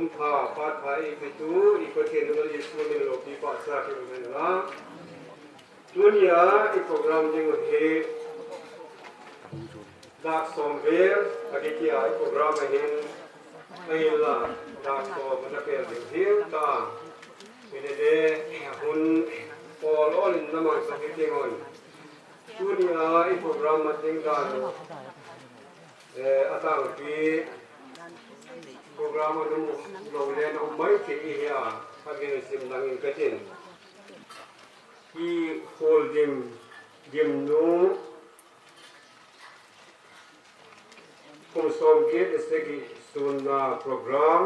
Pumtha patha i petu i Pathian Lal Jesuh min lo pi pah sa khi um hen la. Tunia i program ding hi dak som vel agitia i program hin ai la dak som ana pel ding hiu ta minele hun all all in namang sa hi tingon. Tunia i program ma ding dan A tlangpi program a nung lo le na um mai khi i hi a khat sim dang in ka tin. Hi hall dim dim nu kum som ke seki sunna program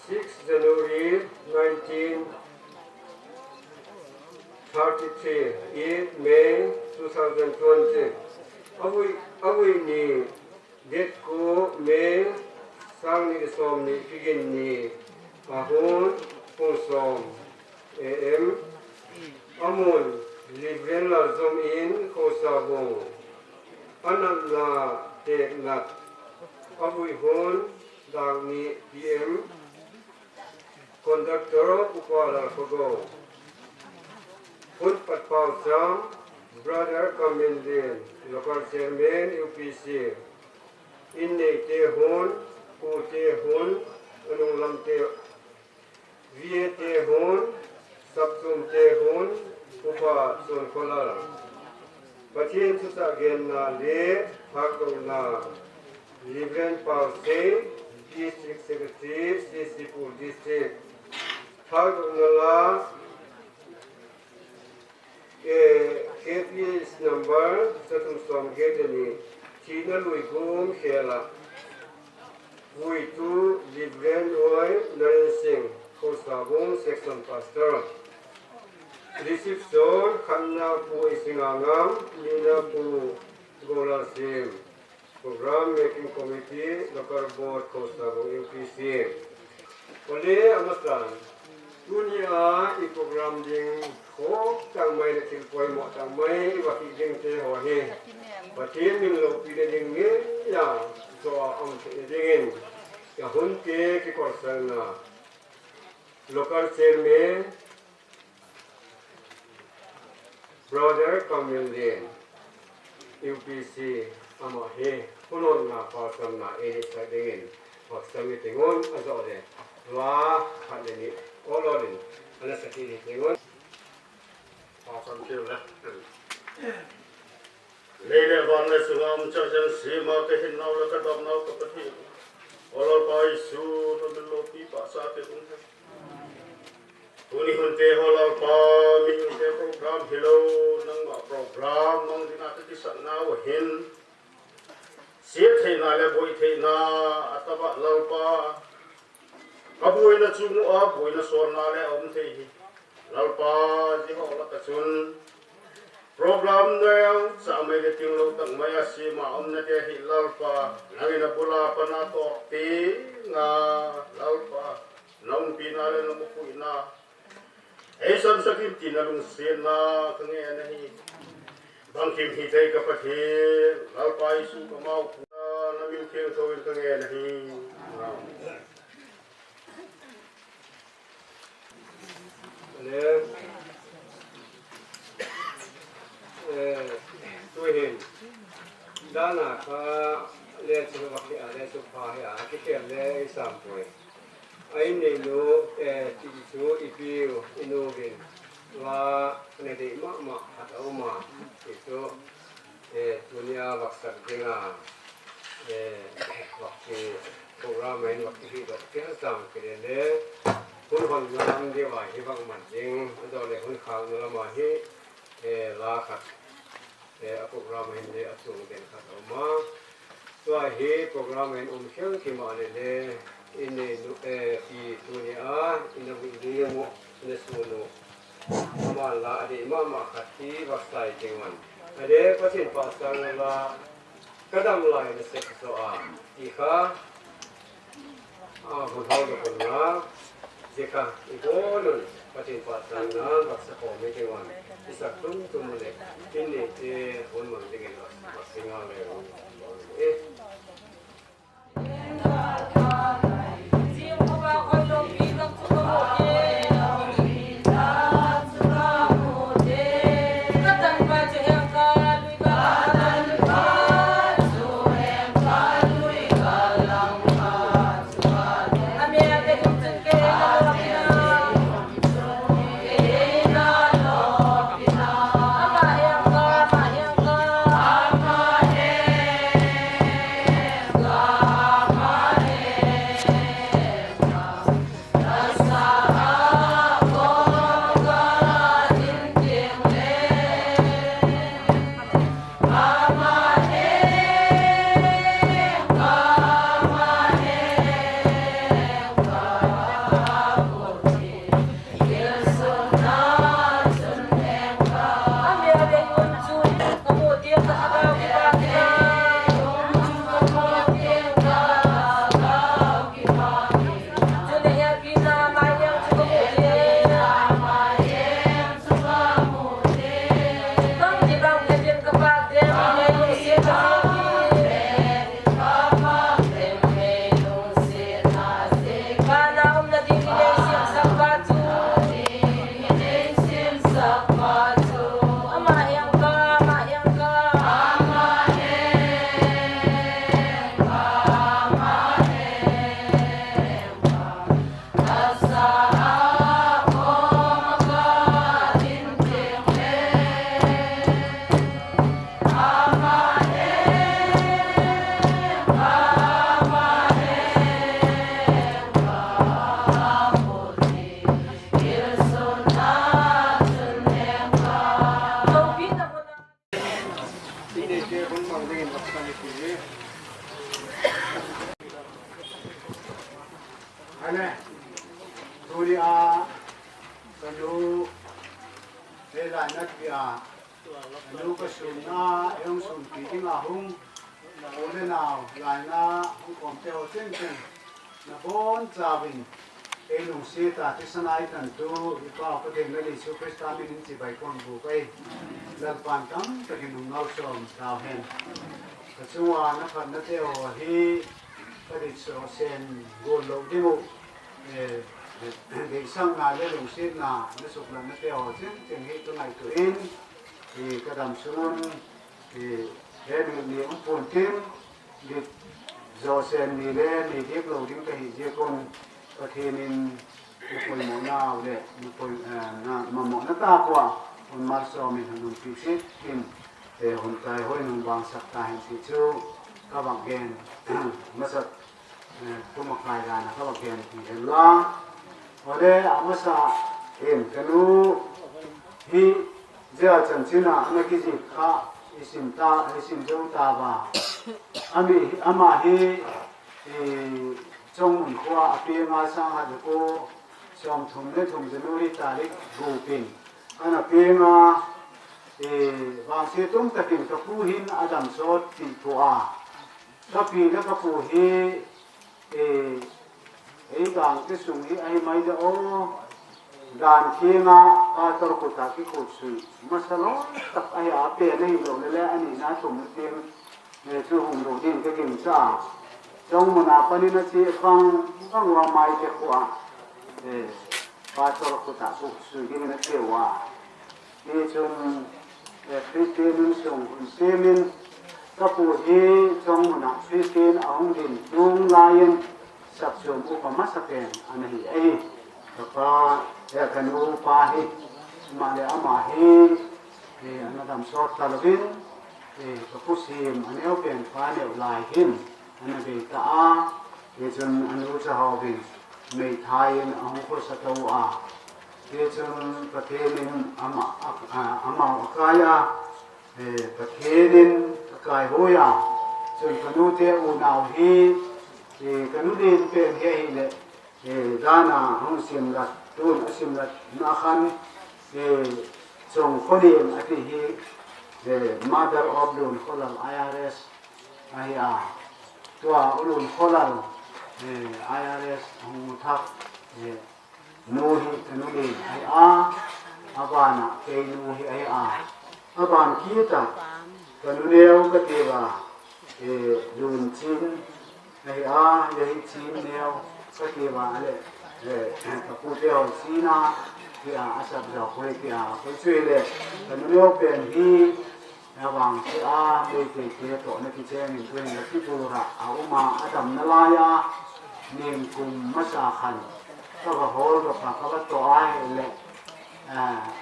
6 January 1933 i May 2020 avui ni det ku May sang ni som ni pigin ni ahun pung som AM amun libren la zom in khosabung anan na tek nat avui hun dang ni PM Conductor Upa Lalkhago Hun Patpau Cham Brother Kamindin Local Chairman UPC Inn nei te hun Pu te hun Anung lam te VA te hun Sapsum te hun Upa Son Kholal Pathian thucah gen na le phak na Reverend Pau Singh, District Secretary, Sisipur District. Thagdonala KPS number satum som gedeni China lui gum khela Vui tu Reverend Oi Naren Singh, Khosabung Section Pastor. Reception Khanna Pu Isingangam, Nina Pu Gola Singh. Program Making Committee, Local Board Khosabung UPC. Ole amastan tuni a i program ding thok tang mai le thil pawimawh tang mai i va hi ding te ho hi Pathian min lo pi le ding nge ya zo a am te ding in ya hun te ki kor sal na local chairman Brother Kamil Lian, UPC, amah hi hunawnnak parcamnak in i serh dingin Pakistan mi tingun a zawh le la khat le nih awlawl in an a sati ni tingun. Parcam kil le Lei le van le cungah um cangcang sima ka hin nau le ka dok nau ka pathian. Awlawl pa Isu na min lo pi pa sa te um he. Tuni hun te ho lau pa mi hun te program hilo nangmah program mang ding ah ka kisak na wa hin sia thei na le boi thei na ataba lalpa ka buai na chung a buai na sawn na le om thei hi lalpa ji ho la ka chun program noel cha mai le ting lo tak mai a si ma om na te hi lalpa nangina bula pana to ti nga lalpa Nang pina le na mupui na ei san sakim ti na lung sen na ka nge na hi bangkim hi thei ka pathe lalpa isu ka mau pu na min kheng tho in ka nge na hi. Le tu hin dana kha le chu va khi a le chu pha he a ki kem le ei sam pui Ai nei nu ti chu i piu i nu vin va ne dei mah mah hat a um a ti chu tunia vak sak dinga vak ti program in vak ti hi dok kel chang ki le le hun hon lam dewa hi vak man ding do le hun khang nu lama hi la khat a program in le a chung den khat a um a chua hi program in um khel khi ma le le in nu e pi tu ni a in a vui ni mu ne su nu ama la ade ma ma khat hi vak sai chingwan ade pathin pa sang la kadam lai na se so a ti kha a hun hau do kun na jeka i go nun pathin pa sang na vak sa ko me chingwan. I sak tum tum le in nei te hun man dingin a singa le e. Ane, tuni a kanu he lai na tia kanu ka sum na eong sum pi ding a hung ole nau lai na hung kom te ho chen chen na bon chawin ei lung si ta ti sanai tan tu i pa pa den na li su Krista min in chi bai kon bu kai lal pan tam takin nung ngau som rau hen ka chunga na phat na te ho hi ka dit so sen gol lo dingu dei sang na le lung sit na na suk na na te ho chen chen hi tu ngai tu in i ka dam sungun i he mi ni um pun tim dit zo sen ni le ni dik lo ding ka hi je kon Pathianin na pawimawh na au leh na pawi na mamawh na ta kwa hun malsawmin hun nun pi sit in he hun tlai hawi nung bang sak ta hen ti chu ka bang gen hmasat kum a kai dan a ka bang gen ti hen la awle a hmasa in ka nu hi zia chanchin ah na ki zik kha i sim ta i sim zo ta ba ami amah hi i Chawngmun khua a piang a Sangha Jaku 33 January tarik Gupin an a piang a i vangsi tum takin ka pu hin a dam sawt ti thu a ka pi le ka pu hi i ei gang te sung hi ai mai de aw dan thianga pastor kuta ki kut sui masalo tak ai a pe nei lo le le ani na tum ting ne chu hung lu ding ka ging cha Chawngmun ah panin a chih fang fang wa mai te khuah pastor kut ah kuk sui ding in a cheu a. Ni cun Christian nun sung hun sim in ka pu hi Chawngmun ah Christian a hung din tung lai in sakchum upa hmasa pen an hi ei. Ka pa he ka nu pa hi mah le amah hi an adam sawt ta lovin ka pu sim an eu pen fa neu lai hin An a bei ta a, ticun a nu caho in meithai in a hung khuasa to a. Ticun Pathian in amah a kai a, Pathian in a kai hawi a. Cun ka nu te unau hi ka nu din pen he hi le dan ah hung sim rat tun a sim rat na khan Cung khualim a ti hi Mother of Lun Khualal IRS a hi a tua ulun khualal IRS hung thak nu hi ka nu lin ai a. A vanah kei nu hi a a. A van khitah ka nu neu ka ti va e lun chin a hi a ya hi chin neu ka ti va a le ka pu te ho chin a ti a a sap zo hoi ti a kei chui le ka nu neu pen hi a vang che a mei te te to na ki cheng in tuin la ti pura a uma a dam na lai a nim kum masa khan ka va hol ro ka ka va to ai le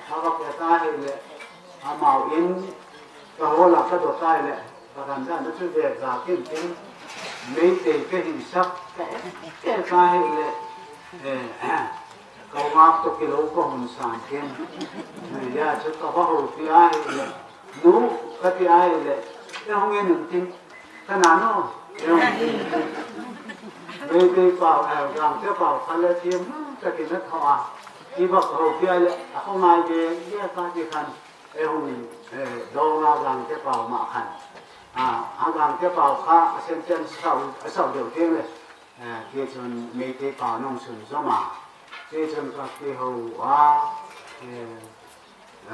ka va ke ta hi le a mau in ka hol a ka do tai le ka kan dan na chu ve za kin tin mei te ke hin sak ka ke ka hi le ka ngak to kilo ka hun san kin ya chu ka va ho ti ai le nu ka ti ai le e hong e nun tin ka na no e hong tin mei te pau gang te pau kha le thiam ka ti na tho a ti bak ho ti ai le a ko ngai ve ye ka ti khan e hong do nga gang te pau ma khan a a gang te pau kha a sen chen sau a sau deuh tiang le ti chun mei te pau nong sun zoma ti chun ka ti ho a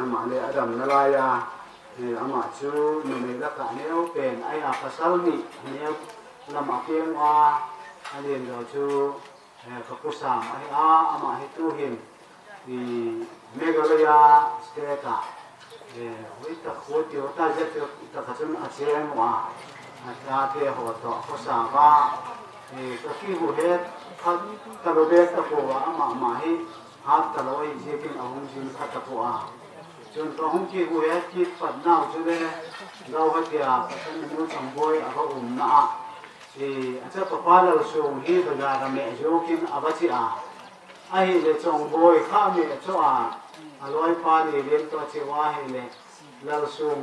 amah le a dam na lai a amah chu nu nei lakah neu pen ai a pasal nih neu lam a piang a a lian lo chu ka pu sam a hi a amah hi tu hin i Meghalaya state ah hui tak hu tio ta zet tak chun a cheng wa a ta te ho to ko sa ba ka ki hu he kha ka lo be ta ko wa amah ma hi hat ta lo i zikin a hung zin kha ta ko a chun ka hung ki hu he ki pat nau chu le gau ha tia ka kan nu chang boy a va um na a e a cha pa pa lo sung hi ba ga me jo kin a va chi a a hi le chong boy kha me cho a a loi pa ni len to chi wa hi le lal sung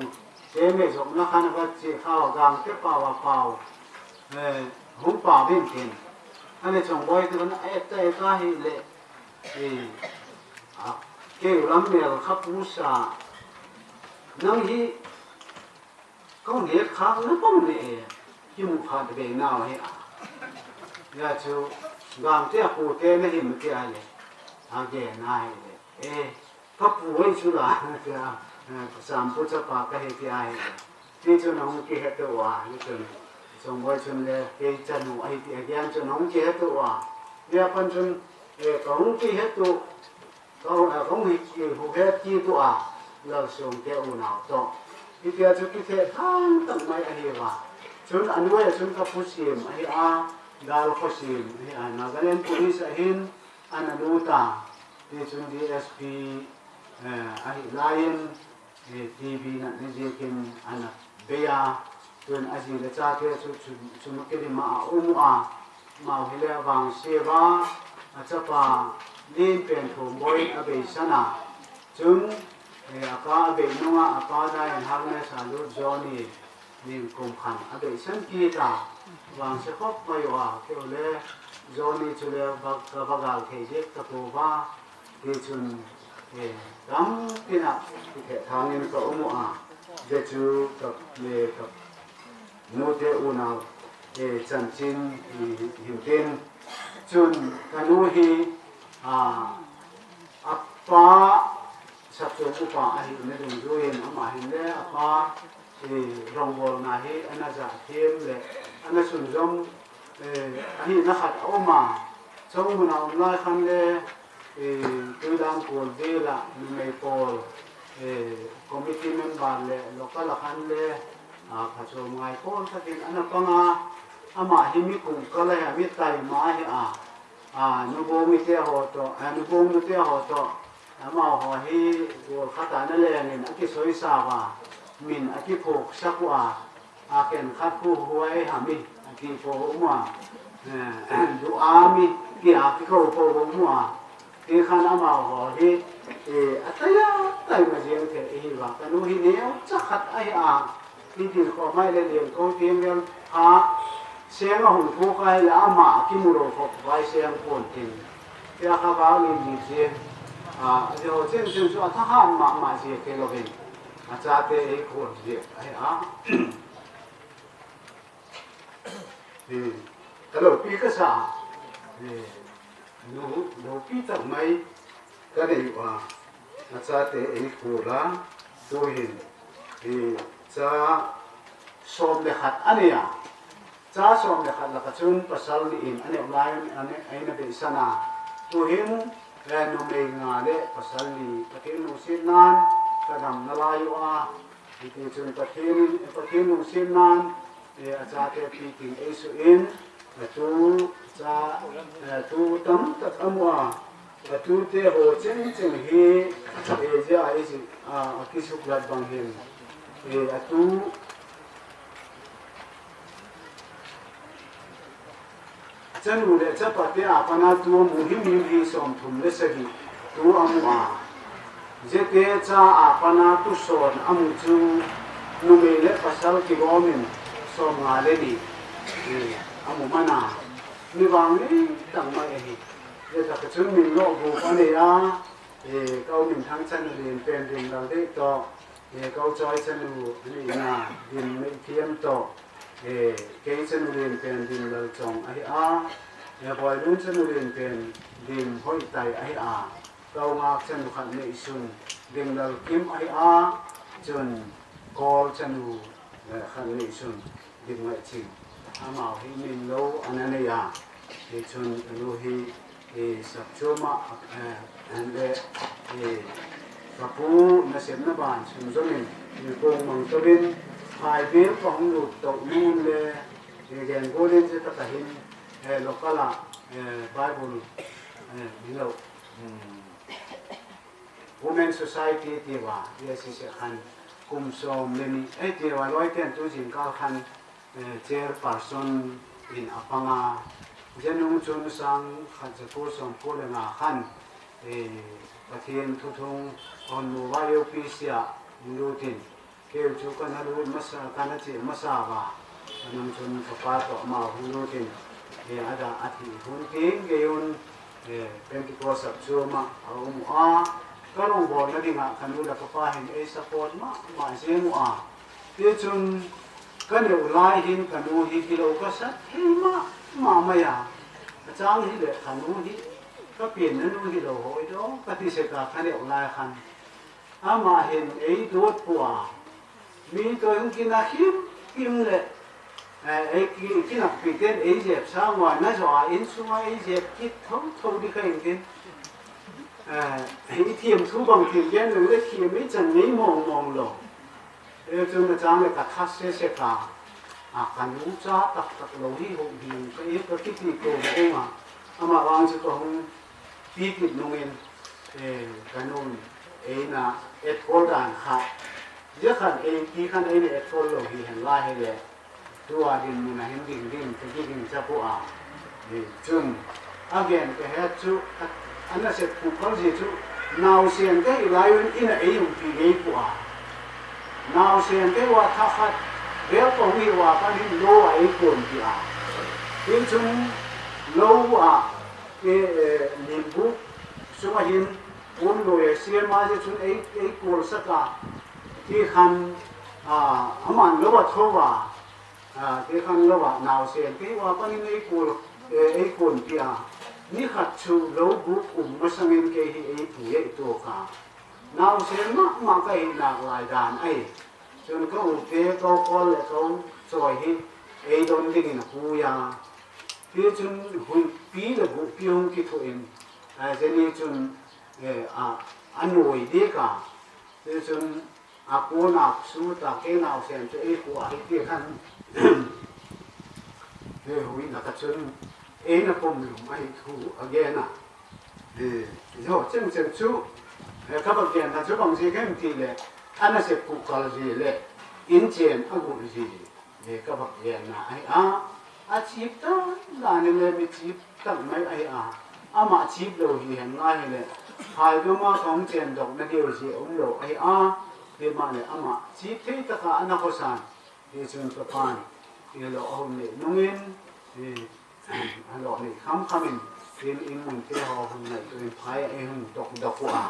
te me jok na khan va chi kha gang te pa wa pau e hung pa bin tin ane chong boy te na e ta e ka hi le kêu lắm mèo khắp u sa nang hi có nghĩa khác nó không lệ khi một hạt về nào hay à ya chú gam te pu te na him te ai le a ge na hi le e ka pu ei chu la te a sam pu cha pa ka he te ai le ti chu na hung ki he te wa ni chu song boy chun le ke cha nu ai ti agyan chu na hung ki he te wa ya pan chun e ka hung ki he tu ka hung hi ki hu he ki tu a lo sung te u nào to ti tia chu ki the thang tak mai a hi wa chun anue chun ka pu sim a hi a dal kho sim hi a Nagaland Police a hin an anu ta ti chun DSP a hi lain TV na ni jekin an beya chun a ji le cha te chu chu ma ke ma a umu a mau hi le wang se ba a chapa lin pen thu moi a be sana chun a pa a be nunga a pa dai an har ne sa lu Johnny nin kum khan a be san ki ta wang se khop mai wa ke le Johnny chu le ba ka ba gal the je ta ko ba ti chun e dam tina ti the thang in ka umu a je chu ka le ka nu te u na e chan chin him tin chun ka nu hi a apa sak chu upa a hi ne dung zuin ama hin le apa e rong bol na hi ana za thiam le ana sun zom e a hi na khat oma chong mun a um lai khan le e tuidang kol vela nu mei pol e committee member le local khan le a kha chu ngai pol takin ana panga ama hi mi kum kala ya mi tai ma hi a a nu bo mi te ho to a nu bo mi te ho to ama ho hi gol khata na le ngin aki soi sa wa min aki phok sakwa a ken khat khu huai ha mi aki pho ma du a mi ki a ki ko pho mu a ti khan ama ho hi e ataya tai ma jeng the hi wa ka nu hi ne cha khat ai a ti din ko mai le leng ko tiang vel a seng a hung phu kai la ama ki mu ro pho vai seng pon tin ya kha ba ni ni je a je ho chen chen chu a tha han ma ma je ke lo vin a cha te e ko je ai a e ka lo pi ka sa e nu lo pi tak mai ka nei wa A cha te ei kul a, tuhin i cha 11 a nei a. Cha 11 lakah cun pasal nih in a neuh lai in a beihsan a. Tuhin numei nga le pasal nih Pathian lungsim nan ka dam na lai u a ti cun Pathian lungsim nan a ca te piking ei su in atu ca tu tam tak amua atu te ho cheng cheng hi zia ai a kisuk lat bang hin atu chanu le chapa te apana tu mu hi mi hi 37 tu amua zete cha apana tu son amu chu nume le pasal ki gomin 50 le ni amu mana mi wang ni tang ma e hi le tak chun min lo bu pa ne a e kau min thang chan rin pen rin dal de to e kau choi chanu ni na din me thiam to e ke chanu rin pen din lal chong ai a e boy lung chanu rin pen din hoi tai ai a kau ngak chanu khat nei sun ding lal kim ai a chun kol chanu khat nei sun ding ngai ching amao hi min lo anane ya e chun anu hi e sak choma le e kapu na sem na ban chun zomin ni kong mang tobin phai bil pong lu to nun le e gen golin che ta hin e lokala e bible e ni lo Women Society ti wa ye si se khan kum som le ni e ti wa loi ten tu jing kal khan chairperson in apanga jenung chun sang khat zakur som ko le nga khan e Pathian thuthung on nu wa yo pi sia lutin keu chu kana lu masa kana chi masa wa anung chun kapa to ma hu lutin e ada athi hun king geun e Pentecost chu ma au mu a karong bol na dinga kanu la kapa hin e support ma ma je mu a ti chun kan eu lai hin kanu hi kilo ka sa the ma ma ma ya chang hi le kanu hi ka pin na nu hi lo hoi do ka ti se ka khan eu lai khan ama hin ei dot puwa mi to hung kina him kim le ei ki kina pi ten ei jep sa wa na zo a in sunga ei jep ki tho tho di ka in tin ei thiam thu bang thiam gen le thiam ei chan nei mong mong lo e chun na chang le ka kha se se ka a kanu cha tak tak lo hi ho hi ka e ka ki ti ko ko ma ama wang chu ko hung pi ti nungin e kanun e na et kol dan kha je khan e ki khan e ne et kol lo hi hen la he le tua din mu na hin ding ding te ki ding cha pu a e chun again ke he chu ana se pu khol ji chu naw sian ke ilaiun ina e yung pi ge pu a naw sian ke wa tha khat bel ko wi wa pa hin lo a e kon pi a tin chung lo a ke nim bu suma hin un lo e sian ma je chun e e kol saka ti khan a aman lo wa tho wa a ti khan lo wa naw sian ke wa pa hin e kol e kon pi a ni khat chu lo bu um ma sangin ke hi e pu ye to ka naw sian ma ma ka hi nak lai dan ai chun ka u te ko kol le ko choi hi e don ding in hu ya ti chun hun pi le bu pi hung ki thu in a je ni chun e a anoi de ka ti chun a ko na su ta ke naw sian chu e ku a hi ti khan e hui na ka chun e na pom lum ai thu again a e yo cheng cheng chu e ka ba gen ta chu bang ji kem ti le ana se ku kal ji le in chen a gu ji e ka ba gen na ai a a chip ta la ni le mi chip tak mai ai a ama chip lo hi hen ngai le hai do ma kong chen dok na deu ji om lo ai a te ma le ama chip the ta ka ana ko san te chun ka pan e lo om ne nungin e a lo ni kham khamin in in mun te ho hung nei tu in phai e hung dok dok wa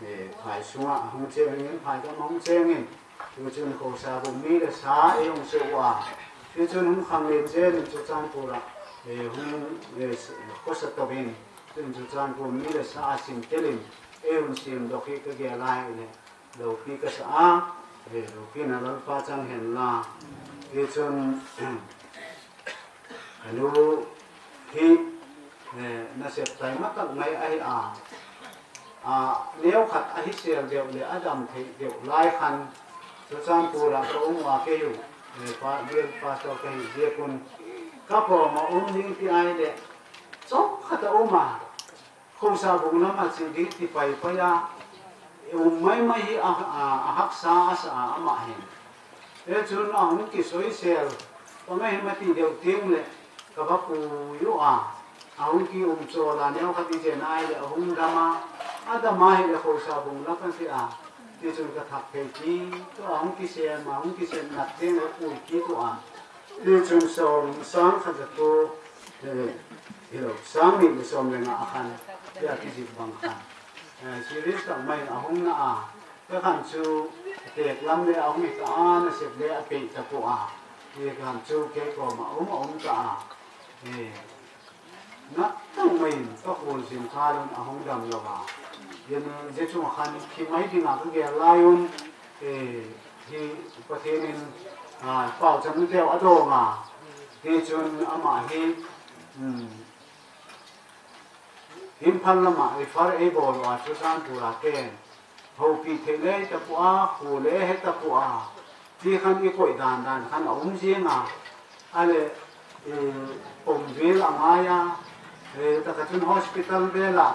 e phai suwa hung che in phai ka mong che ngin tu chun ko sa bu mi le sa e hung se wa te chun hung khang len che ni chu chan pu la e hung e ko sa to bin chun chu chan pu mi le sa sim telin Ei hun siam dawk hi ka ge lai le lo pi ka sa a, lo pi na Lalpa chang hen la. Ti chun ka nu hi na sep tai ma tak mai a hi a. A neu khat a hi sel deuh le a dam theih deuh lai khan chu chan pura ka um wa ke yu pa bial pastor ka hi ziakun ka pawm a um ding ti ai le chok khat a um a. Khawsa bung lam a chi ding ti pai pai a um mai mai hi a a hak sa a sa a amah hin. E cun a hung ti soisel pa mai hi ma ti deuh ting le ka va pu yu a a hung ki um chaw la neo kha ti jen ai le a hung dam a a dam a hi le khawsa bung lak an ti a ti cun ka thak thei ki to a hung ki sem a hung ki sem nat ding le pui ki to a ti cun sawm sang kha zatu Hilo sang nih misawm lengah a khan tiah tizik bang khan serious tak mai a hung na a ka khan cu tek lam le a hung i ka a na sep le a peih ta ko a ti khan cu ke ko ma um a um ka a na tang mai in ka kawl zin khalun a hung dam lo a yen je chung khan khi mai ding a ka ge laiun hi Pathian in pau cang deuh a dawng a ti cun amah hi Imphal lamah rifar ei bawl wa cu zan pura ken hopi the le ta pu a hu le he ta pu a ti khan i koi dan dan khan a um zing a ale pom vel a ngai a ta ka chun hospital vela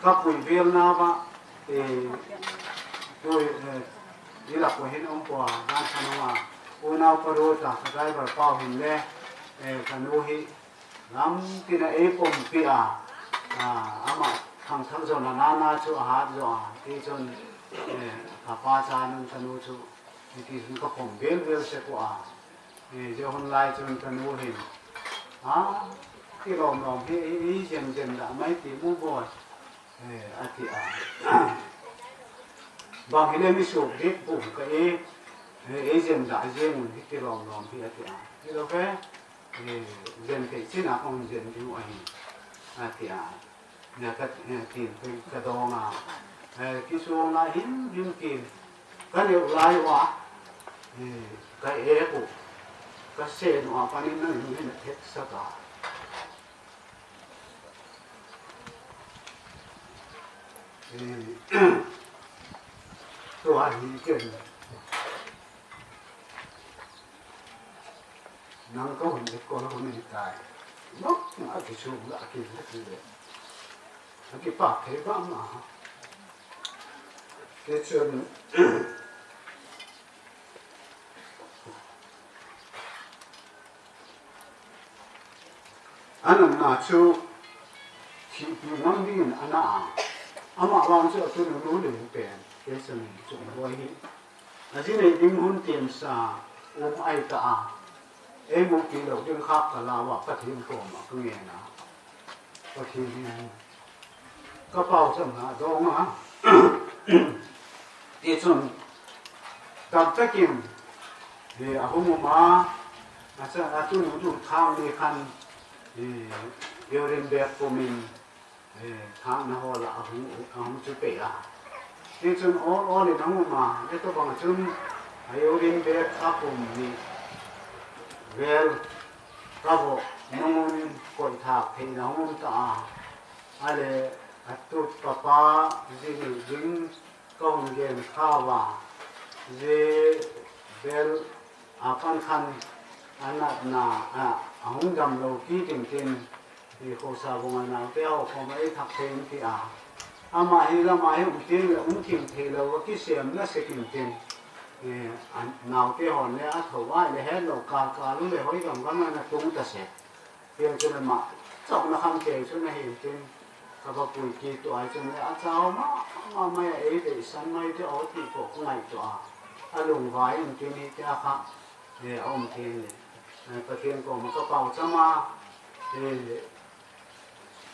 ka pui vel na ba tu ila ko hin um po zan thanwa unau paru ta driver pau hin le kanu hi lam tina ei pom pi a ama thang thang zo na na na chu a hat zo a ti chun ka pa cha nun kanu chu ti hun ka pom vel vel se ko a je hun lai chun kanu hin a ti lom lom hi i jem jem da mai ti mu boy a ti a bang hi le mi suk dik bu ka e e jem da je mun hi ti lom lom hi a ti a ti lo ke zen te chin a ong zen du a hi a ti a na ka tin ka dong a ki suang la him him kin ka neu lai wa ka e ku ka sen wa panin na hin na thek saka Tuah hi ken nang ko hun ko la hun ni tai nok a ki chu la ki la ki le a ki pa the ba ma ke chun A nunnak cu thihpi ngam dingin a na a. Amah lawng cu atu nu le pen Jason cung hawi hi. A zinei ding hun tiam sa um ai ta a. Ei mu ti lo ding khak ka la wa Pathian kawm a ka ngen a. Pathian hian ka pau cang na dong a. Ti cun tam takin he a hung um a. Atu nu duh thang ne khan Yorin bek pumin thang na hol a hung chu pe a. Ti cun all all in hung um a. Eto bang cun Yorin bek kha pum ni vel ka vo nungun koi thak thei na hung um ta a. Ale atu papa zini ding ka hung gen kha wa ze bel a pan khan a natna a hung dam lo ki ting tin ti ko sa bung a nau te ho khom ei thak thein ti a ama hi lama hi um tin le um kim thei lo ki siam na se kim tin nau te hon le a tho ai le he lo ka ka lu le hoi gam gam na tung ta se piang chu ma chok na kham ke chu na hin tin ka ba pui ki to ai chu ne a chao ma ma mai ei de san mai te o ti ko ngai to a a lung vai in tin hi te a kha e a um thin le Pathian ko ma ka pau chama e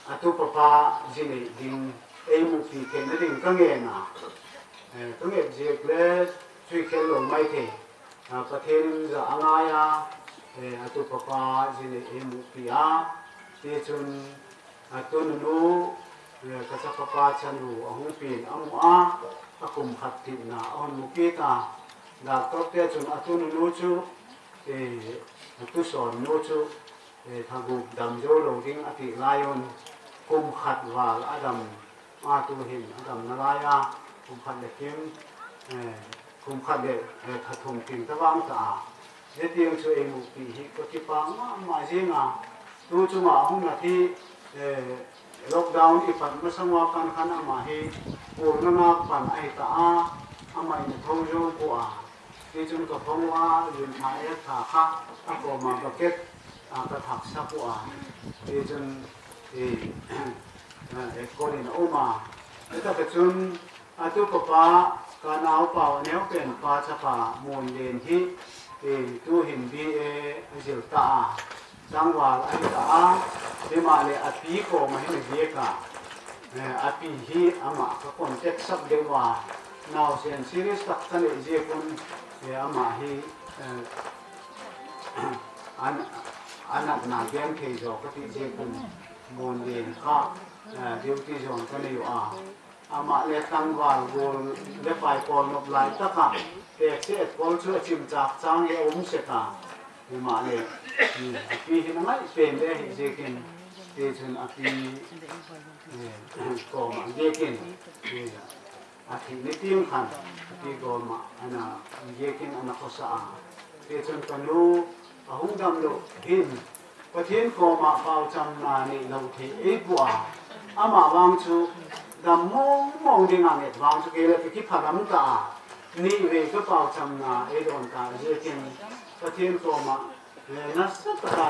atu papa zini ding ei mu pi the na ding ka nge na ka nge jek le chui khel lo mai the Pathian in za angai a atu papa zini ei mu pi a ti chun atu nunu Ka chapapa chanu a hung pin a hmuh a, a kum khat tih na a hun mu kit a. Doctor te chun a tunu nu chu a tusawn nu chu thagup dam zo lo ding a tih lai un kum khat val a dam a tu hin a dam na lai a, kum khat le kim kum khat le thathum ting ta vang ta a. Hetiang chu ei mu tih hi ka ti pah mah mah zing a, tu chungah hun a thi Lockdown i pan hmasa ngua kan khan amah hi purna nak pan a i tah a, amah in a tho zawng pawh a. Ti cun ka phong a, lim tha ek tha kha a kawm ah bucket ah ka thak sak u a. Ti cun i ekkawl in a um a. Cutak cun atu ka pa ka nau pau a neu pen pa chapa Mun Len hi i tu hin BA a zir ta a. Tlangval a i dah a, keimah le a pi kong ah hin a biak a. A pi hi amah ka contact sak deuh a. Nausen series tak ka neih ziak un amah hi a natnak game thei zawk ka tih ziak un mawn len kha duty zawn ka nei a. Amah le tlangval rawl le paipawl nop lai tak ah pek si etkawl cu a cim cak cang i a um set a. Mah le a pi hi na ngaih pen le hi zekin te cun a pi kawm ah zekin a thi ni tim khan a pi kawm ah ana zekin ana khosa a te cun ka nu a hung dam lo hin Pathian kawm ah pau cam na nih lo the ei bua amah wang chu dam mong mong ding ah nget wang chu ke le ki pharam ta ni ve ka pau cham na ei don ta zekin Pathian kawm ah nasa taka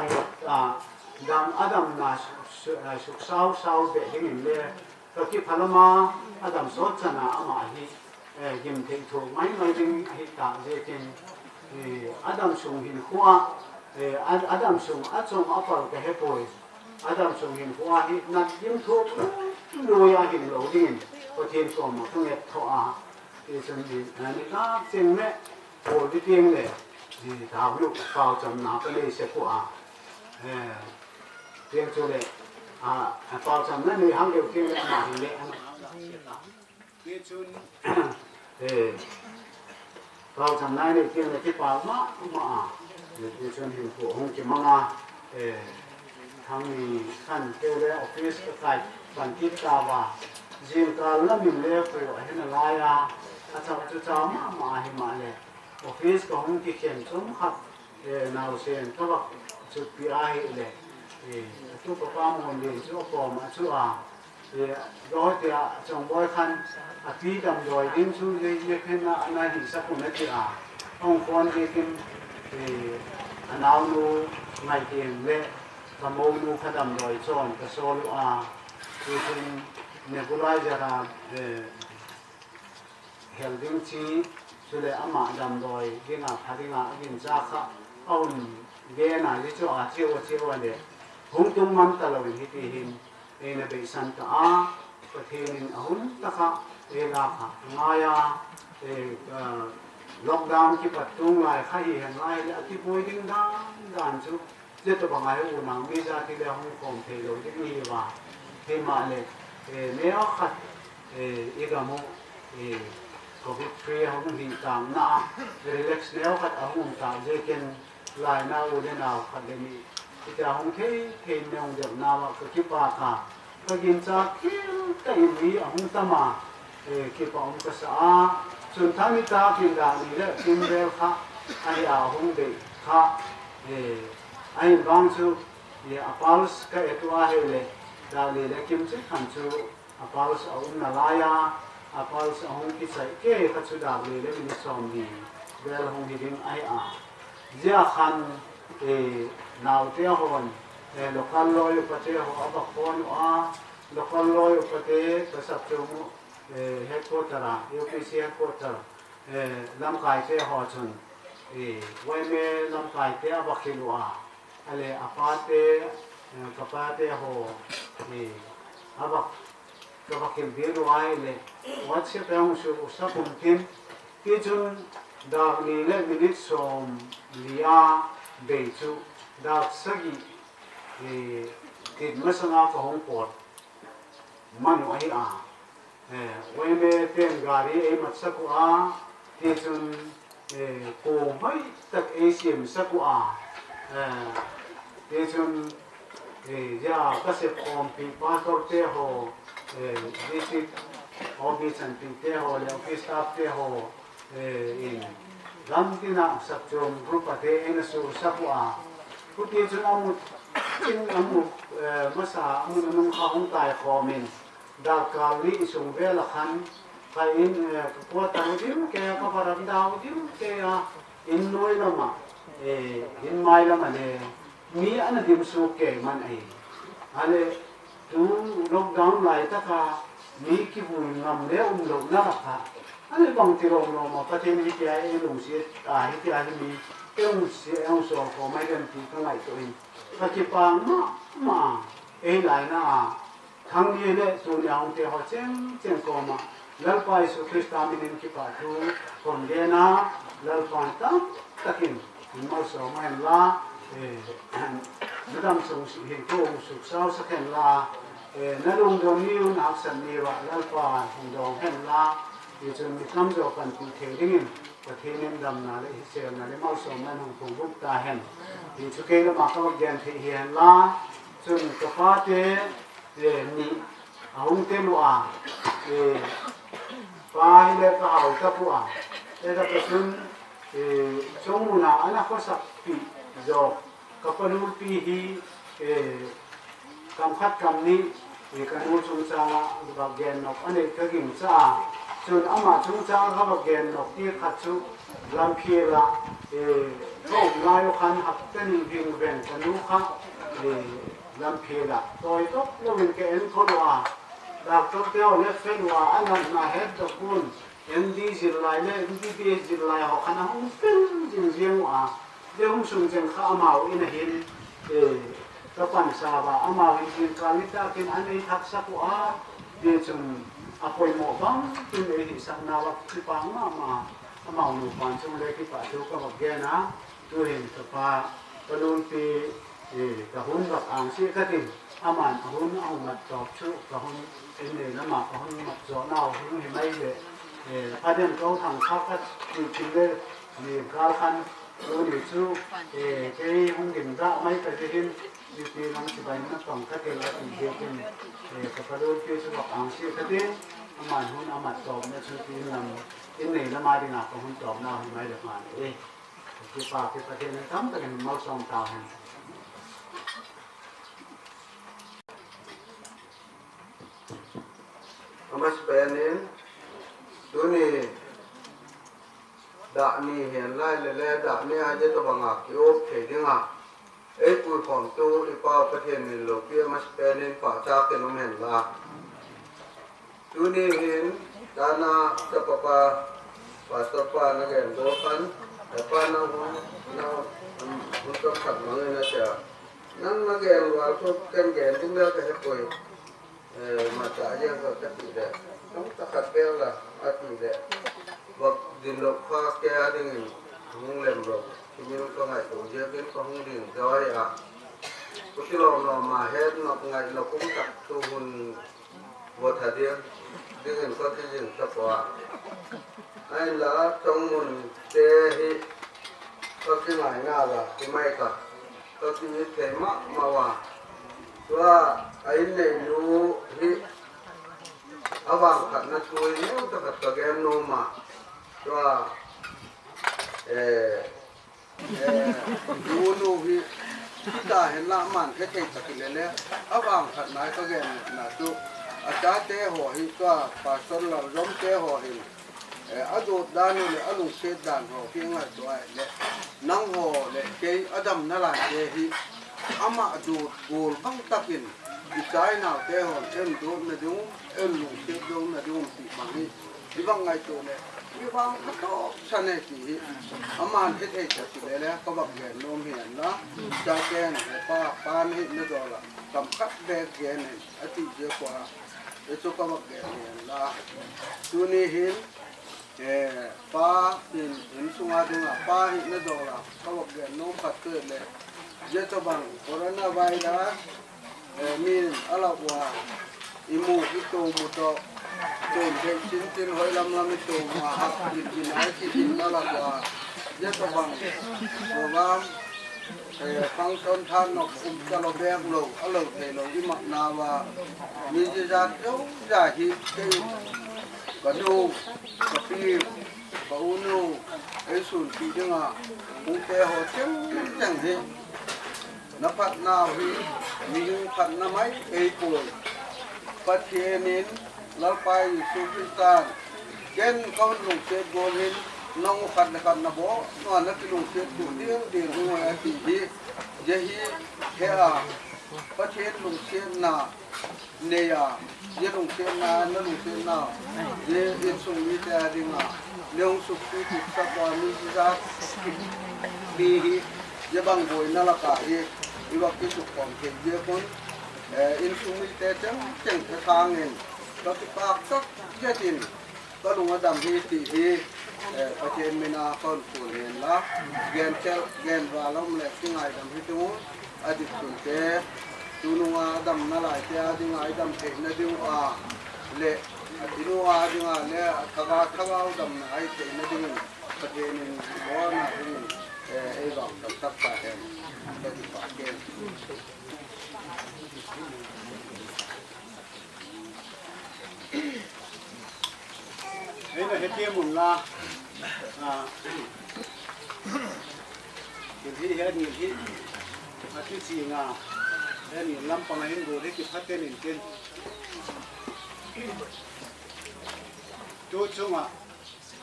dam adam na suk sau sau be ding in le ka ki phalama adam sot chana ama hi gim thei thu mai mai ding hi ta zekin adam sung hin khua adam sung a chong a pal ka he poi adam sung hin khua hi nat gim thu lui a hin lo ding Pathian kawm ah ka nget tho a ti chun ni ta cheng le Pawl ti tiang le thau lu pau cam na ka nei se ku a tiang chu le a pau cam na nei hang deuh tiang le ama hin le an ti chun pau cam nai nei tiang le ki pau ma ma a ti chun hin ku hung ki manga thang ni khan te le office ka kai pan kit ta wa Zingka lamin le khuio hin a lai a, a chau cu chau mah mah hi mah le office ka hung ki khen chum khat nausen ka bak cut pi a hi le atu ka pa mon len cu a pawm a cu a doi tiah chongbawi khan a pi dam doi ding cu ye khen na ana hi sakun a ti a ong phone ke kim a nau nu ngai tiang le ka mo nu kha dam doi chon ka solu a Tuchun nebulizer ah hel ding ci cule amah damdawi dingah pha dingah a din ca kha a un ve na hi cu a cio a cio le hung tum ngam ta lo in hiti hin e na beisan ta a Pathian in a hun taka e la kha ngai a e lockdown ki pat tung lai kha hi hen lai le a ti pui ding dan dan chu Zetluk a ngai unau mi zati le hung khawm thei lo ding mi va keimah le meo khat i gamu covid free hung hi tang na relax neo khat a hung ta zekin lai na u le nau khat le mi ita hung thei thei neong deuh na wa ka ki pa ka ka gin cha khil ta in mi a hung tama ki pa um ka sa a chun thani ta kin da ni le kim rel kha ai a hung be kha Ai bang cu a pulse ka etu a hei le da le le kim cu khan cu a pulse a um na lai a a pulse a hung ki chai ke kha cu dak le le min som ni bel hung hi ding ai a zia khan e nau te hon e local loi upate ho aba khon a local loi upate ka sak chu mu headquarter a UPC headquarter lamkai te ho chun Waime lamkai te a va khil a ale a pa te ka pa te ho a va ka va khil dil ruai le WhatsApp yang su usa kum tin ti chun dak ni le minute som lia bei chu dak sagi tit masanga ka hong port. Man ai a. Yma ten gari ei mat sak u a, ti chun kung hmai tak ei siam sak u a, ti chun ya ka sep khawm pi pastor te ho, district OB chan pi te ho le office staff te ho in lam tinah sak chum group a te en a sur sak u a, Cuti cun a mut cing a mut hmasa a mun a nung kha hung tai khawm in darkar li sung vel a khan ka in ka kua tang dim ke ka varam dau dim ke a in noi lama in mai lama le mi an dim su ke man ei ale tu lockdown lai taka mi ki vui ngam le um lo na ka ale bang ti rom lo ma pathian hi tia e lung si a hi tia hi mi eng si eng so ko mai rem ti ka ngai to in ka ki pa ma ma ei lai na a thang ni le tu ni ang te ho cheng cheng ko ma Lalpa Isu Krista minin ki pa thu kon ge na Lalpa tam takin malsawm a hen la, midang chung hi ku suk sau sak hen la, na lungdawm ni un hak san ni wa Lalpa hungdawng hen la, ti chun mi tam zawk kan tih thei dingin Pathian in damna le hiselna le malsawm nan hung phung bup ta hen ti chu kei lamah ka vak gen theih hi hen la, cun ka pa te nih a hung te lu a pa hi le ka hau ta pu a te da ka cun Chungmun ah an a khuasak pi zawk. Ka fanu pi hi kam khat kam nih ka nu chungchang ah bak gen nok a neih ka ging caah cun amah chungchang ka bak gen nok ti khat cu lamphir ah ka um lai khan hak ten ving veng ka nu kha lamphir ah tawi tok loin ka en kho lo a doctor teo le felwa a nat na het dokun MD zirlai le MBBS zirlai ho khan a hung fel zingziang a le hung sung cheng kha amau in a hin ka pan sa ba amau in tin ka ni ta kin an ei thak sak a ti chung a pawimawh bang tin ei hi sak na wa ki pa ma ma amau nu pan chung le ki pa chu ka bak gen a tu hin ka pa palun pi ka hun bak ang si ka tin aman a hun a hun mat tawp chu ka hun in nei lama ka hun mat zawh nau hun hi mai le a den ko thang kha ka ti thin le ni kal khan tu ni chu kei hung din da mai ka ti hin ni ti lang si bai na tong ka ti la ti je tin ka palun pi chu bak ang si ka tin aman hun amat tawp na chu tin lam in nei lama dingah ka hun tawp na hi mai le ma e Ki pa ki Pathian in tam takin malsawm ta hen. Amas penin tuni dah ni hian lai le le dah ni a je to banga ki op thei dinga ei pui khom tu ipa Pathian min lo pi amas penin pa cha ke num hen la Tuni hin tana ka papa pastor pa na gen bo khan he pa na hun na hun tom khat mang in a tia nang na gen rual thu ken gen ding la ka he pui ma cha yang ka ka ti le nang ta khat vel la a ti le wak din lo kha ke a ding in hung lem ro kimin ka ngai tu je kin ka hung ding doi a kutilom lo ma het nok ngai lo kum tak tu hun Vawtha ding dingin ka tizing ka tuah. Ai la tongmun te hi ka ki ngai na la ti mai ka ka ki thei ma ma wa. Tua ai nei nu hi awang khat na thui neu ta khat ka gem no ma. Tua Nu nu hi ta hen la man the thei tak le le awang khat nai ka gen na chu a cha te ho hi ka pastor lo zom te ho hin a dut dan le a lung set dan ho ki ngai to ai le nang ho le ke adam na lai te hi ama dut gul bang takin i chai nau te hon em dut na dung em lung set dong na dung ti bang hi i bang ngai to le i bang kha to sane ti hi aman he thei ta ti le le ka bak gen nom hi an la cha ken he pa pan hi na do la kam khat be gen hin ati je kwa e chu ka bak gen hi an la tu ni hin e pa in in sunga dinga pa hi na do la ka bak gen nom khat te le je to bang corona virus min ala wa. I mu i tu mu to tun theih chin chin hawi lam lam i tu ma ha i in ai ki in na la kwa ye to bang program function than nok um cha lo bek lo a lo thei lo i ma na wa mi ji zat yo ja hi ke ka nu ka pi ka u nu ei sun pi dinga hung te ho cheng cheng hi Na phatnak hi mihing phatnak mai ei pawl Pathian in Lalpa Jesuh Krista ken ko lungsiat goal hin nong khat le khat na bo nuan na ti lungsiat tu ding ding hi ngoi a ti hi je hi he a Pathian lungsiat na ne a je lungsiat na na lungsiat na je in sung mi te ding a leung suk ti ti sap wa mi za bi hi Ye bang bawi na lakah hi i wak i suk kawm thei ye kun in sung mi te cheng cheng the thang in ka ki pak tak yetin ka lung a dam hi ti hi Pathian min a kon phul hen la gen chel gen ra lom le ki ngai dam hi tu a dik chun te tu nunga dam na lai te a dingai dam thei na diu a le a tinu a dinga le thaga thagau dam na ai thei na dingin Pathian in bo na dingin Ei vang tam tak ta hen ka ti pah ken. Hei na heti mun la thil hi he ni hi a ti chi nga he ni lampang a hin bur hi ti phaten in tin tu chungah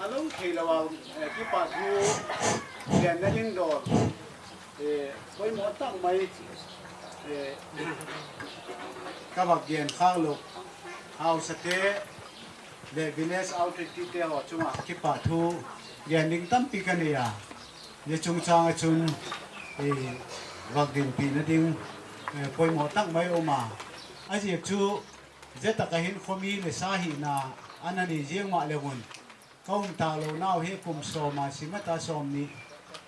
A lo thei lo a kipa chu lian na ding dawr pawimawh tak mai ka bak gen khang lo hausa te leh village outreach ti te ho chungah kipa thu lian ding tampi ka nei a ni chungchang achun vak din pi na ding pawimawh tak mai awm a a ziak chu Zetak ahin khuami le sa hi na an an i ziangmah le ngun ka um ta lo nau hi kum sawm a si mata sawm nih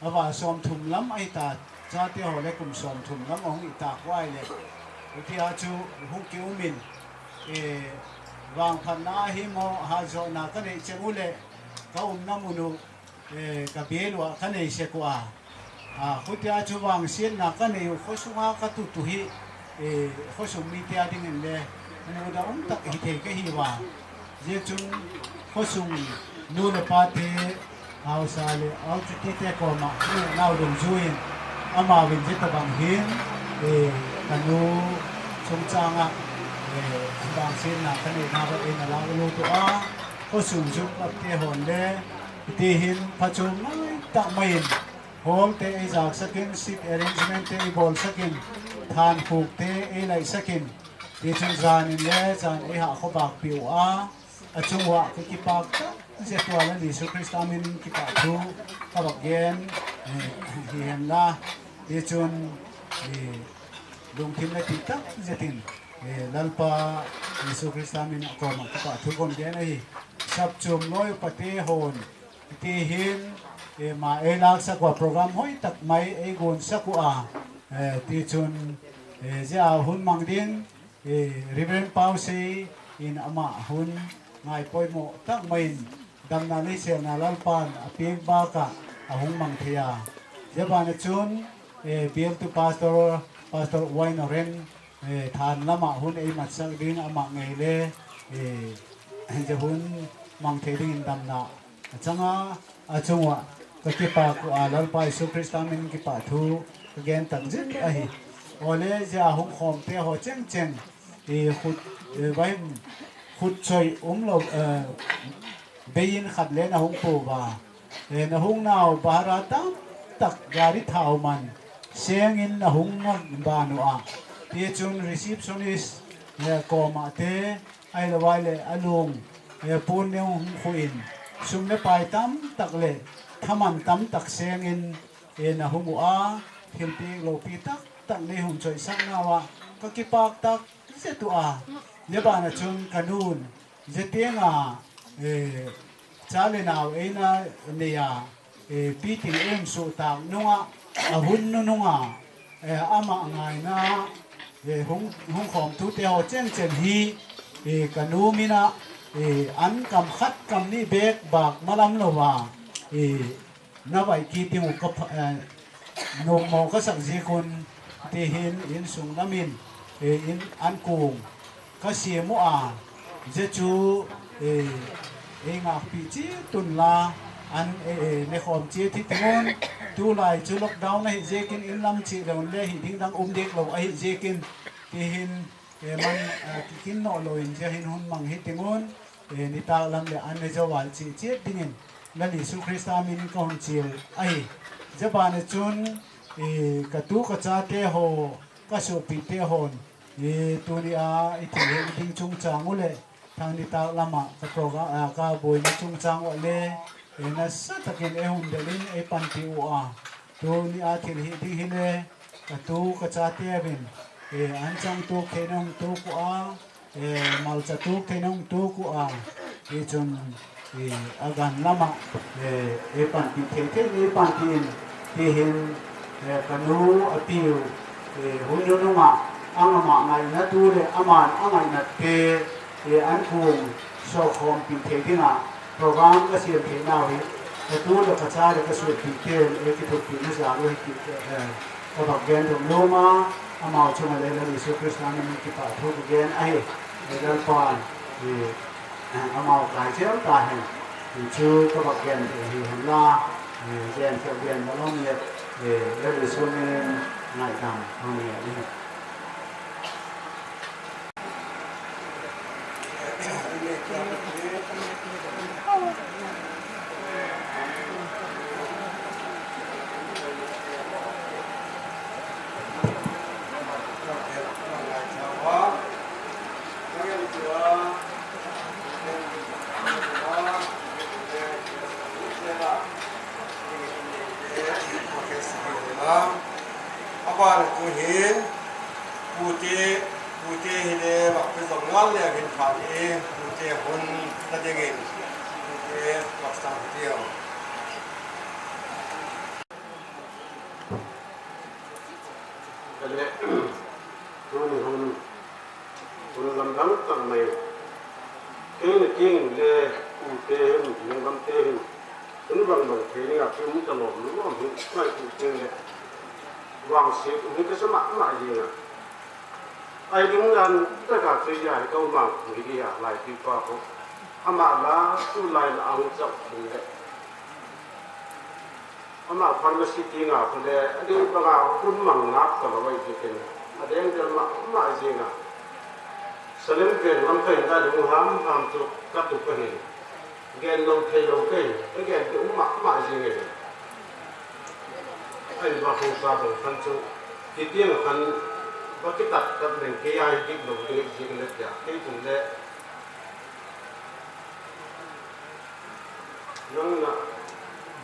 a va 30 lam ai ta cha te ho le kum 30 lam a hung i ta kwai le utia chu hung ki umin e wang phan na hi mo ha zo na ka nei chemu le ka um na munu e ka belwa ka nei se kwa a khutia chu wang sian na ka nei kho sunga ka tu tu hi e kho sung mi tia ding in le mu da um tak hi thei ka hi wa je chung kho sung nu le pa te hausa le au chu ti te ko ma nu nau dong zuin ama win je ta bang hin e kanu chung changa e bang sin na ka nei na ba en ala lu to a kho sung zum ap te hon le ti hin pha chung ngai tak mai in Hall te ei zak sakin, seat arrangement te ei bawl sakin, than khuk te ei laih sakin, ti chun zan in le zan ei hah khaw bak piu a, a chungah ka ki pak tak zia tual a Jesuh Krista min ki pah thu ka bak gen hi hen la ti chun lungthin le ti tak zetin Lalpa Jesuh Krista min a kawm ah ka pah thu kom gen a hi sap chum loi pate hawn Ti hin ma ei lak sakwa program hoi tak mai ei gun sakwa ti chun zia hun mang ding Reverend Pau Se in ama hun ngai pawimawh tak maiin damna lei selna Lalpan a pek bakah a hung mang thei a. Zebana chun bialtu pastor Pastor Wayne Ren than lamah hun ei mat sak ding amah ngei le je hun mang thei ding in damna a chang a, a chungah ka kipa ku a Lalpa Jesuh Krista min kipa thu ka gen tak zet a hi. Awle zia hung khawm te haw cheng cheng i khut vai khut choi um lo bein khat le na hung pu va na hung nau bahara tam tak gari thau man seng in na hung na ba nu a ti chun receptionist kawma te ai le wai le alung pun ne hung khu in sum le pai tam tak le thaman tam tak seng in na hung a thil pi lo pi tak tak ne hung choi sak na wa ka ki pak tak se tu a ne ba na chung kanun zetenga cha le nau ei na ne ya pi ting em su tak nunga a hun nu nunga ama ngai na hung hung khom tu te ho chen chen hi. Ka nu mina an kam khat kam ni bek bak malam lo wa na vai ki tingu ka num mo ka sak zi kun ti hin in sung lamin in an kung ka si mu a je chu e ngak pi chi tun la an ne khom chi thi tingun tu lai chu lockdown na hi jekin in lam chi lo le hi ding dang um dek lo a hi jekin ti hin man kin no lo in je hin hun mang hi tingun ni ta lam le an ne jawal chi chi dingin Lal Isu Krista min ka hun chil a hi. Japan chun ka tu ka cha te ho ka su pi te hon tuni a i thil he ding chung chang u le thang ni tak lama ka program ka boi na chung chang wa le na sa takin e hun delin e pan ti u a tu ni a thil hi ding hi le ka tu ka cha te bin an chang tu khenong tu ku a mal cha tu khenong tu ku a e chun agan lama e pan ti the the e pan tin ti hin kanu apiu hunununga angama ngai na tu le aman angai na te e an khung so khom pi the dinga program ka siam the na hi ka tu le ka cha le ka su pi te e ki thuk pi na za lo hi ki ka bak gen dum lo ma amao chunga le la Isu Krista ni ki pa thu gen ai le dal pan e amao kai chel ta hen chu ka bak gen hi han la gen theo gen ma lo mi e le Isu ni ngai tam hong ni ni. Aban tu hin pute pute hi le bak pe zong ngal le hin phan i pute hun na dingin pute bak sang tiang. Le tu ni hun hun lam dang tak mai king le king le u te hin ning lam te hin un bang bang the ni a phim ta lom lu am hin mai tu te le wang si ni ka sama ma ji na ai ding lan ta ka chui ya ko ma pui ki ya lai pi pa ko ama la tu lai la ang chau thing le ama pharmacy ti nga ko le adi pa nga hun mang ngap ka lo wai ken adeng del ma ma ji nga salim ken lam kai na lu ham ham chu ka tu ka hin gen lo thei lo ke gen te um ma ma ji nge ai ba ho sa dong khan chu ti tiang khan ba ki tak tak leng ke ai dik lo ding ji le ya ke tung le nang na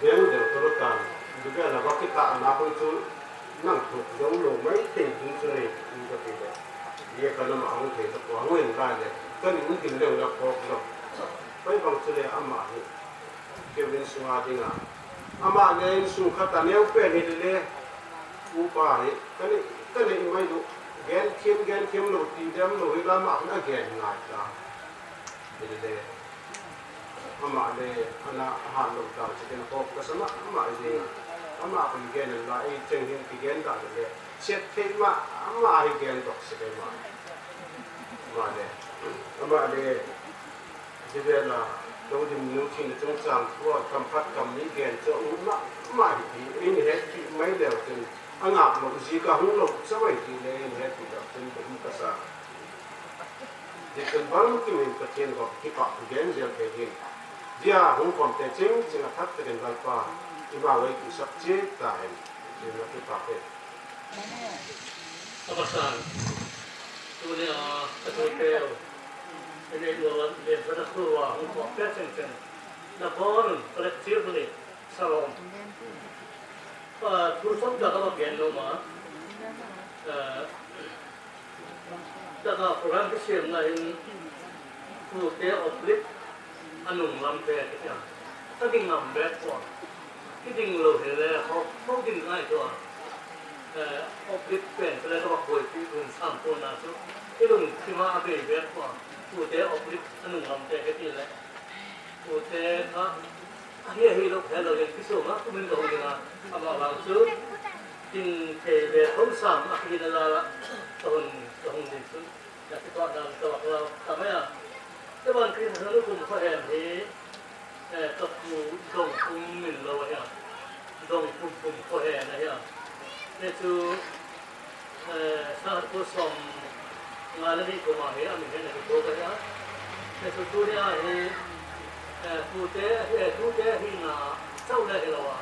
deng del to tan du be la ba ki ta na ko chu nang thu zo lo mai thei tung chu nei in ka ti le ye ka na ma ang thei ta ko nguen ra le kan in tin le la ko lo pai bang chu le ama hi kevin sunga dinga ama le in su kha ta neu pe ni le u pa hi kan kan ni mai du gen thiam lo ti dem lo hi la ma na gen ngai ta le ama le ana han lo ta chicken ko ka sama ama ji ama ko gen la ai cheng hin ti gen da le chet thei ma ama hi gen dok se ke ma ma le ama le ji be la do dim nu thin chung chang thua kam phat kam ni gen cho u ma ma hi ti in he ti mai le tin angak lo ji ka hung lo chawai ti le in he ti da tin bum ka sa di kan bang ki min pathian ko ki pa gen zel ke hin dia hung kom te ching ching a that te kan dal pa i ma wai ki sak che ta hen ti na ki pa ke. Abasan, tu ni a ka tu te ene lo le fa na khu wa hung ko pe chen chen na bon collectively salom pa thu som da ka gen lo ma da ka program ki siam na in tu te oblik anung lam te ki cha ta ding ngam be ko ki ding lo he le ho ho ding ngai to oblik pen le ka boi pi un sam po na chu ki lung khi ma be be ko. Pute awplik a nung lam te heti le pute kha a hia hi lo phel lo in kisum a kumin ka hun a amah vang chu tin thei ve tho sam a khi na la ka hun ka hun din chu na ti pa dan ka wak lo ta mai a te ban kri sa nu kum kho hem hi ka pu dong pum min lo a hian dong pum pum kho he na hian te chu Sangha pu sawm nga le ni kum ah hi a min he na hi bawk a nia. Hei tu nia hi pu te tu te hi na chauh le hi lo a,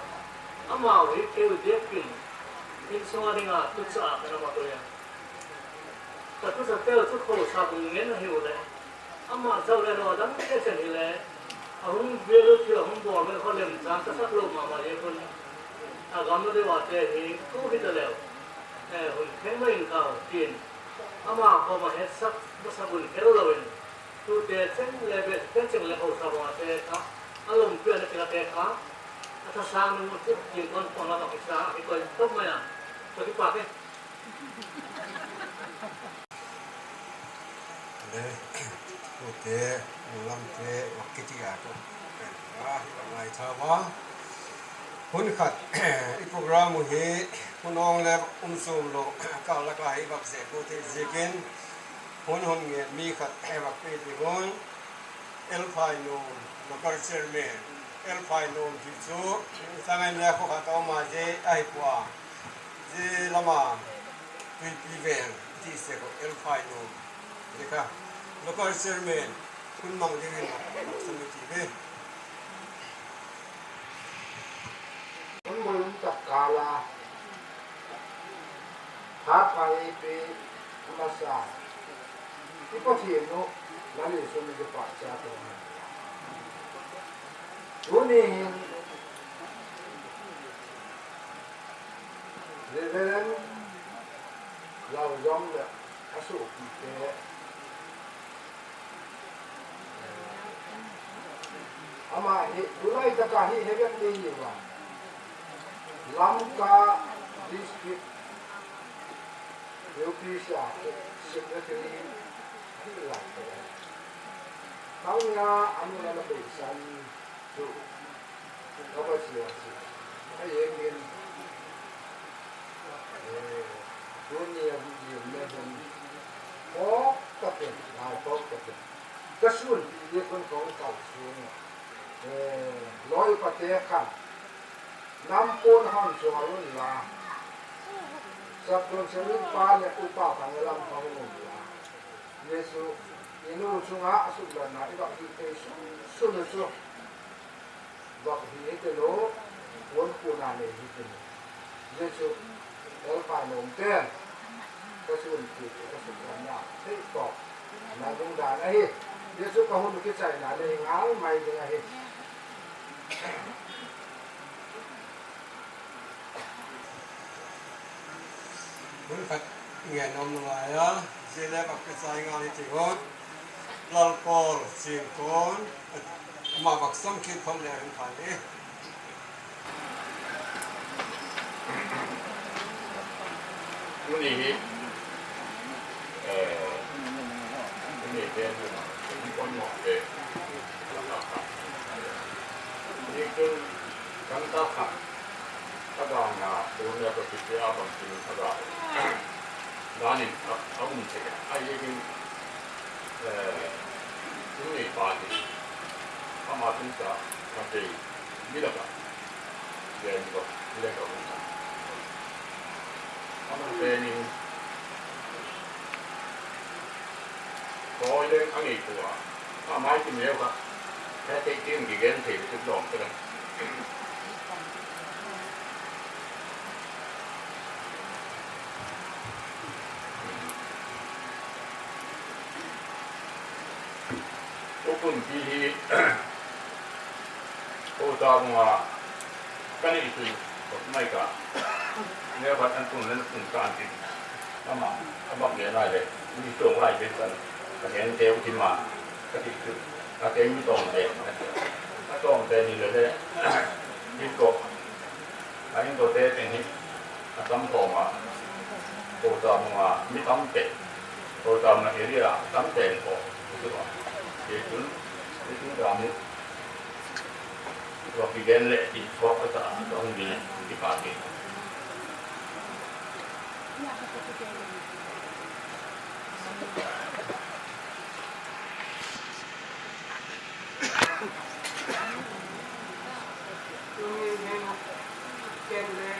a mau hi keu biakin in chunga ding ah tu cha kan ama ko ya. Ka tu cha tel chu kho sa bung ngen a hi u le, amah chauh le lo dang te chen hi le a hung bialu thil a hung bawr me kho lem cang ka sak lo ma ma ye kun a gam lo deuh ah te hi tu hi ta leu. Hun thleng mai in kau tin amah kawm a het sak hmasa bun kher lo in tu te cheng le bet te cheng le ho sa wang te kha a lawm pian a kila te kha a tha sang nu chu tin kon pang la bak sa a ki koi top mai a to ki pa ke. Le tu te lam te wak ki ti a to pen a hi bak ngai tha wa. Hun khat i program hi hunawng le umsum lo karlak ah hi bak zeh ku theih zikin hun hun ngen mi khat bak pe ti hun Elphai Num Local Chairman Elphai Num ti cu Sangain le khuakhat a um ah je ai pua je lama tuipi veng ti se ko Elphai Num ti kha Local Chairman hun mang ding in bak sami ti ve. Hmun takkala Thathai pi hmasa i Pathian nu Lal Jesuh nih pa cha to na. Tuni hin Reverend Lau Zong le a su pi te Amah hi tulai taka hi hevet ni ni wa Lamka District UPC Secretary hi lai te. Thangya anu la beisan chu ka va chia chi a yengin dunia lim le hun pok takin ngai pok takin ka sun pi ni kun kong kau sung loi pate khan nam pun hon chualun la saptun semin pa le upa pang lam pang um la Yesu inu chunga asuk la na i bak hi te su su nu chu bak hi te lo won pu na ne hi te Yesu el pa nom te ka sun ti ka su na thei to na dung dan a hi Yesu ka hun ki chai na le ngal mai ding a hi. Hun khat ngen awm na ngai a, zile bak ka chai ngal hi ti hawt Lalkawl Chingkawn amah bak sam khi phawt leh an phai i. Tuni hi tuni te pawimawh ve ni cun kan ta kha a dang ah tun le ka ti a bang tin a ra dan in a um thei a yekin tuni pa hi amah tun ta ka kei mi lakah len ka len ka um cang. Amah tein kawi le a ngei tu ah a mai ti meu kha he theih ting ki gen thei tuk lawng te kan. Ukun ti hi Kawta kan i tu mai ka ne khat an tun len tun ka an tin ama abak le lai le mi tong lai be san ka hen te u ma ka ti chu ka te mi tong te a tong te ni le le hin ko a hin ko te te hi a tam to ma ko ta ma mi tam te ko ta ma area tam te ko. Tuni hin ken le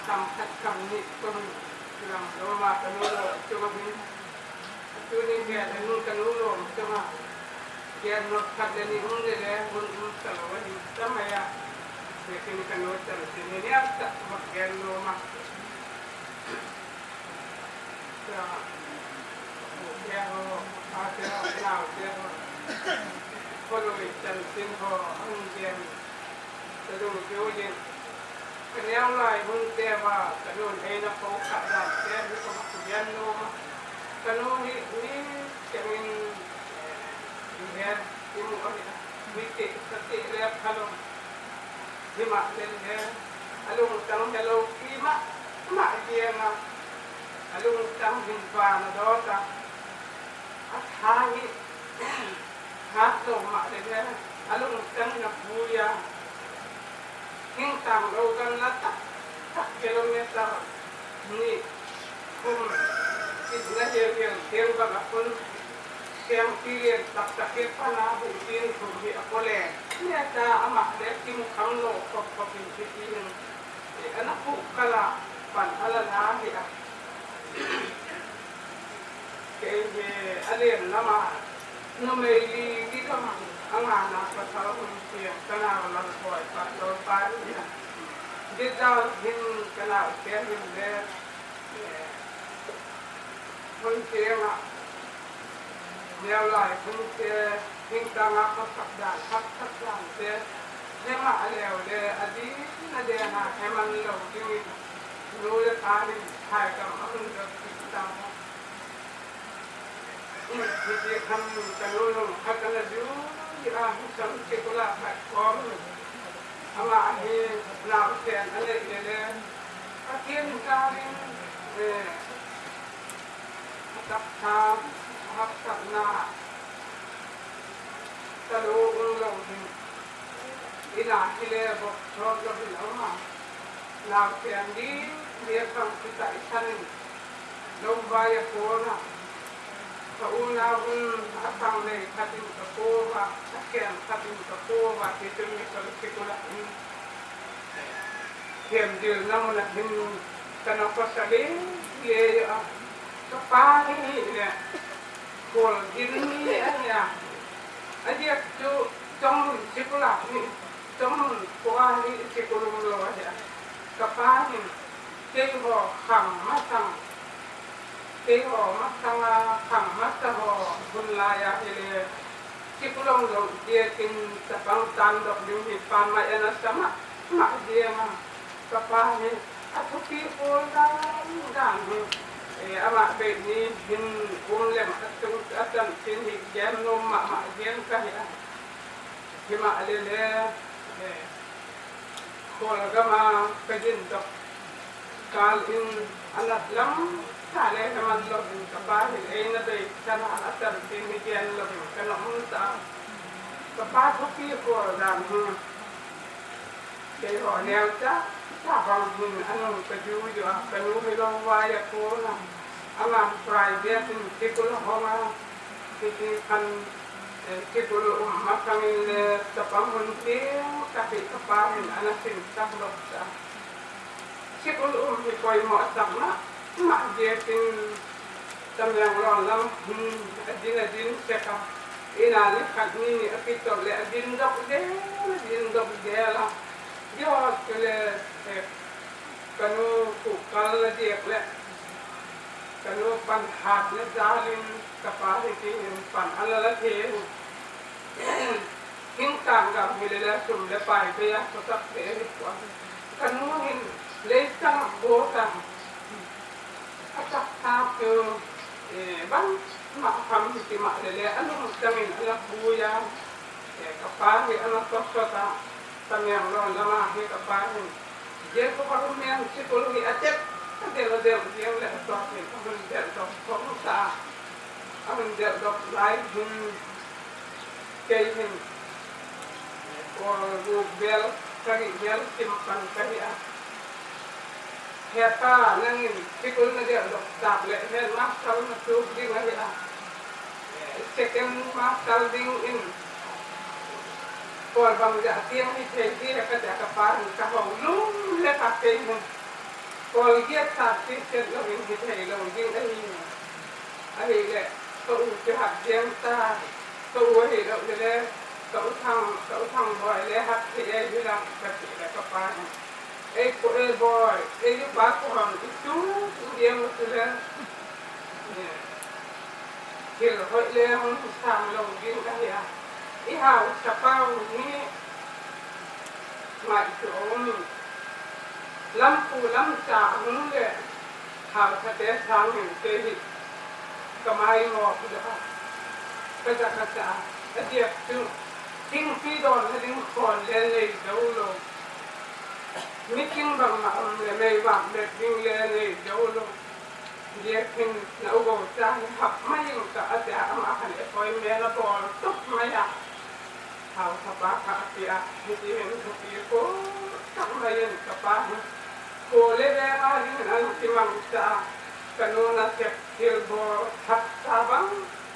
kam khat kam nih tum lang lo ma ka nu lo chung hin tuni he le nu ka nu lo chung ah kian not khat le ni um le le hun um sa lo hin tamaya lekin ka nu chan sin ni ap ta bak gen lo ma cha ya ho a te nau te ho ko lo chan sin ho ang gen ta du ju yin ka neo lai hun te wa ka nu he na ko kha da te hi ko ma gen lo ma ka nu hi ni changin he ti mu ani mi te sa te le phalo hi ma len he alung tang hello ki ma ma je ma alung tang hin pa na do ta a tha hi ha lo ma le he alung tang na pu ya hing tang lo gan na tak tak kilometer ni kum it na he hian thiang ba ka kun siang ti lian tak tak he pa na hu tin thu hi a ko le ne ta ama le kim khang lo kop kop in thi tin ana pu kala pan ala na hi a ke he alem nama no me li ki ka ma anga na pa tha un tia kana la khoi pa lo pa ni dit dao hin kana ke hin le hun tia ma neo lai hun tia hing ta nga ka sak dan hak sak dan te he ma leo le adi na de na he man lo ding nu le pa ni thai ka ma hun ga ki ta ที่ทำกันรู้พัฒนาดูยาสังเกตละแบบกอมอามาเฮลาวเสียนอะไรเลยอาเทียนการินเอ่อตักทามหักสักนาตะลุงลงอินาทิเลบอกชอบกับเรามาลาวเสียนดีเรียกคำพิจารณาลงบายโคนะ Sa una hun atang le khatin ka ko wa ken khatin ka ko wa ti tu mi ka ki ko la hin thiam dil na mo na hin kana ko sa le le a ka pa ni le kol din ni a ya a dia chu chong si ko la ni chong ko ni si ko lo lo ya ka pa ni te ho khang ma sang ตีหอมักทังขังมัตหอบุญลายาเอเลที่กุลงลงเดียกินสปังตันดอกดิวหิปามาเอนะสมะมาเดียมากะปาเฮอทุกีโอดานดานเฮเออมาเบนี้หินกุมเลมอัตุอัตันสินหิแกมนมมามาเดียงกะเฮหิมาเลเลเอโคลกะมากะจินดอกกาลอินอันลัม عليها من لبن كبار العين بي كان أثر في مجال لبن كان أمسا كبار في قردان كي هو نيوتا تابعون من أنهم كجوجو كانوا ملون وايا كونا أما برايفات تقول هما في كان تقول أمة كان تفهمون فيه كفي كبار أنا سين تخلق تقول أمي كوي مؤتمر ma je tin tam yang lon lam adin adin seka ina ni khat ni ni api to le adin dok de adin dok de la yo ke le kanu ku kal la diek le kanu pan hat le dalin kapari ki pan ala la the hing tang ga mi le la sum le pai pe ya so tak te ni kwa kanu hin le tang bo ta atak ta tu bang ma pham ti ma le le anu tangin ala buya kapari ala tosota tamyang lon lama hi kapari je ko ko men si ko hi atet de lo de de le to ni ko de to ko sa A hun deuh dawk lai hin kei hin kawl ruk vel sarih vel simpan ka hi a. Hepa nangin sikul na deuh dawk tlak le headmaster na tluk ding a hi a. Second master ding in kawl bang ziah tiang hi thei ti le ka tia ka pa hin ka ho lum le ka kei hin kawl giat sa ti set lo in hi thei lo ding a hi. A hi le ka u cu hak diam ta. Ka u a hi loh le le ka u thang ka u thang bawi le hak thi ei hi lang ka ti le ka pa nih ei ku ei bawi ei yu pa ku hang i tu u diam u tu le thil hoih le hung sang lo ding a hi a i hau sapau ni ngai cu om lampu lam ca hung le Hau thate sang in te hi ka mai ngawk dah ka za ka ca a diak cu thingpi dawn na ding khawn le nei zo lo mitling bang ma um le mei vang met ding le nei zo lo diak hin na ugo ca hi hap mai in ka a tia ama han e poi me la bol tuk mai a hau thapa ka a tia hiti hin thupi ko tak mai in ka pa hi Kaw le veng ah hin an si mang caah ka nu na sek thil bor thak ta bang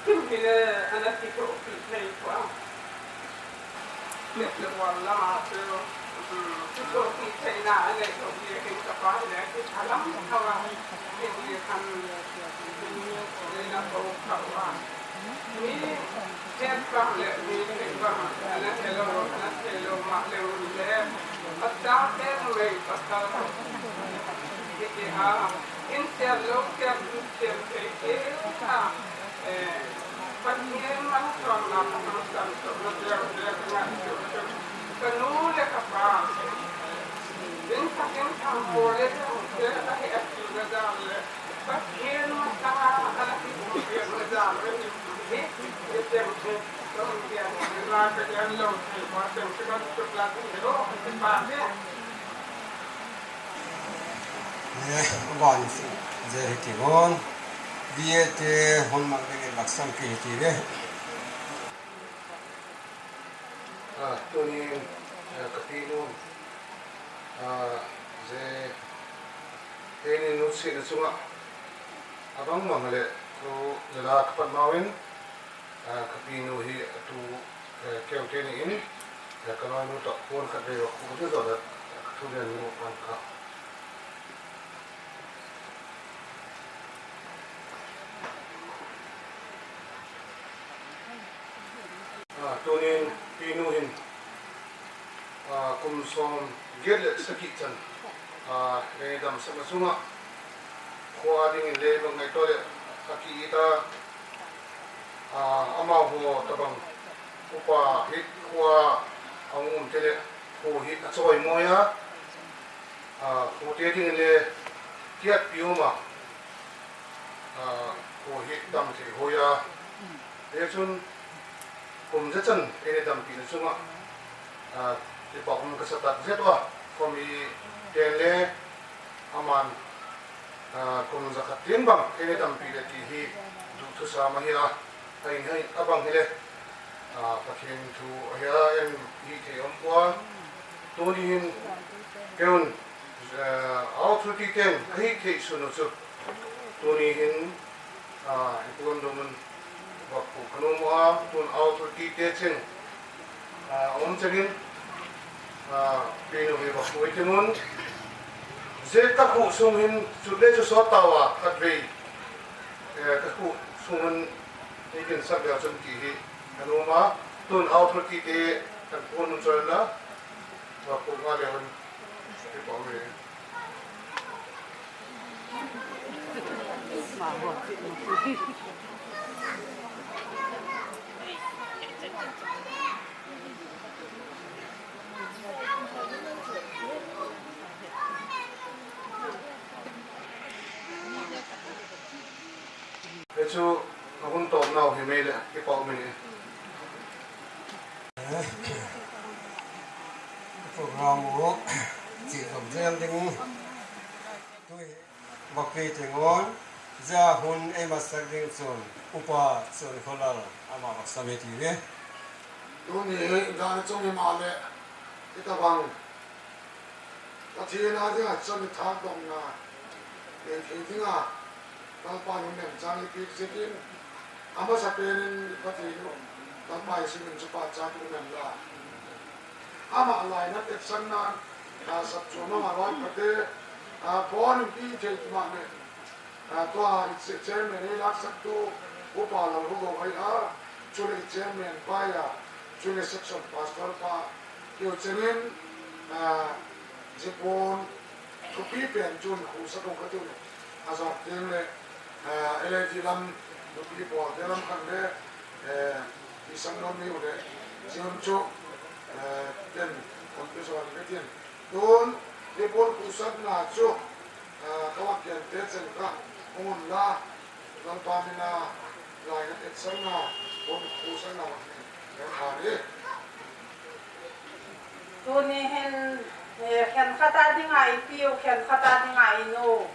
kim hi le an a si khawh pi thei khua. Let le uar lam ah cu si khawh pi thei na a nei lo bi hin ka pa le ki thalam thawa hin li khan na ko khawa mi Ṭhen bang le mi theih bang na thelo na thelo mah le le pasal ten mei pasal hiti a in sian lo sian in sian thei te ha Pathian malsawmnak a hmang sam to na der der ngai chu chu ka nu le ka pa in sakin thang po le thang te a he a si na zar le Pathian masanga a la hi na zar le Van ze hi ti ngon bia te hon mak ding in laksam ki hi ti ve. Tunin ka pi nu ze keini nu si na chungah A bangmang le cu nula ka panh mau in ka pi nu hi atu keu te ning in ka nawi nu to phone khat ve wa khu zu zo dat ka thu len nu an ka. Tunin pi nu hin kum sawm giat le sakih can dam sama chungah Khua ding in le bang ngai to le a ki i ta amau haw ta bang upa hi khua a um te le khu hi a chawi mawi a khu te ding in le tiat piu ma khu hi dam thei hawi a le cun kum za can ene dam pi na chungah ti pak um ka satat zet wa khomi ten le Aman kum zakhat tin bang ene tampi le ti hi duhthusam a hi a, a in hei a bang hi le Pathian thu a hi a en hi thei awm kua tuni hin keun au thu ti ten ka hi thei sunu chu tuni hin ikuan domun bak ku kanu mo a tun au thu ti te chen awm chengin Pinu hi va pui timun ze ka khuh sung hin cut le cu sawt tawa khat vei ka khuh sung hin nitin sak lio cun ti hi kan um a tun authority te kan phone nun chon na va pu nga leo in ti pom re. He cu a hun tawm nau hi mei le i pau mi nih. Program u chi zom zel ding tui bak pi te ngon. Za hun ei hmasak ding cun upa cun khualal amah bak sami ti ve. Tuni dan cung i mah le i tabang Pathian ah dingah cun i thak dongnak ei thei dingah Lalpa nun nem cang i bik zit in a hmasa pen in i Pathian Lalpa Jesuh min cu pa ca tu nem la. Amah lai na tet san nan sap cu mama loi pate bon in pi thei tumah ne tua i chairman i laksak tu upa lo hu go hai a chule i chairman pa ya chule section pastor pa kio chenin jipon thupi pen chun khu sa ko ka tu azok ting le LAD lam nupi pawl te lam khan le i sang non mi le zion chu ten computer ka tin tun lipon kusat na chu ka wak kian te chen ka ungun la lalpa mina lai na et sang na bon kusan na wak kan ha ni. Tuni hin khen khata dinga i piu khen khata dinga i nu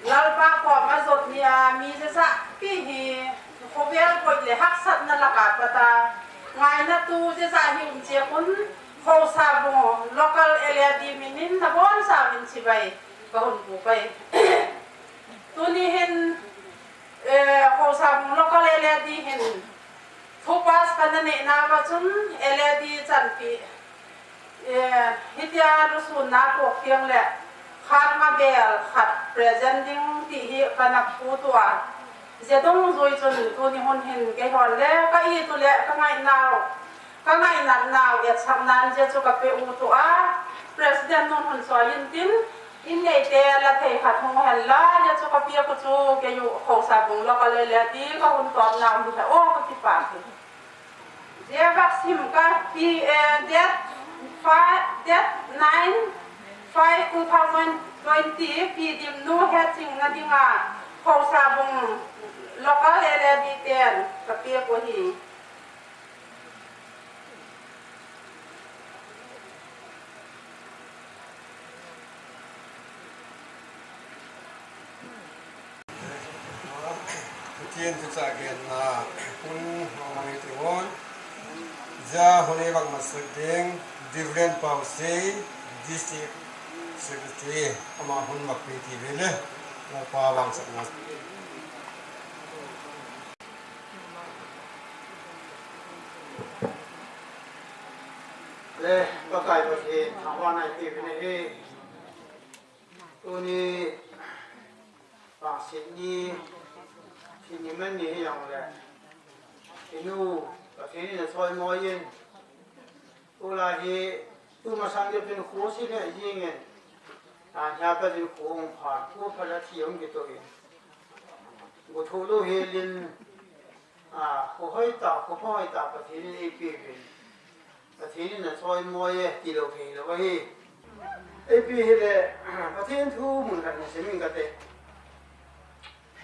Lalpa kawm a zawt ni ah mi zeizah pi hi khawvel poih le haksat na lakah pata ngai na tu zeizah hi um cia kun khosa bung local area di min in na bon sa min chi bai ka hun pu pai. Tuni hin khosa bung local area di hin thupas kan na ne na ba chun area di chan pi hitia lusun na pok tiang le khat ma bel khat present ding ti hi kanak pu tua zedong zui chun tu ni hun hin ke hon le ka i tu le ka ngai nau ka ngai nat nau ya chak nan je chu ka pe u tu a president nun hun so yin tin in nei te la thei khat hung hen la ya chu ka pia ko chu ke yu kho sa bung lo ka le le ti ka hun top nau hi o ka ti pa ki je vaccine ka pi date 5 date 9 5 2020 pi dim nu he ching na dinga kho sa bung local le di ten ka pia ko hi. Pathian cu ca gen na hun mang ti ngon ja hone bang ma sak ding different pau se district secretary ama hun mak pi ti ve le la pa wang sak na. Le pakai pa hi thangwa nai ti vine hi tuni pa sit ni si ni men ni hi yang le inu pa thi ni choi mo yin tu la hi tu ma sang je pin khu si le ying en a nya pa jin khu ong pha khu pha la thi ong ki to in bu thu lu hi lin a khu hoi ta khu pho hoi ta pa thi ni e pi vin pa thi ni na choi mo ye ti lo thei lo hi e pi hi le Pathian thu mun khat ni simin ka te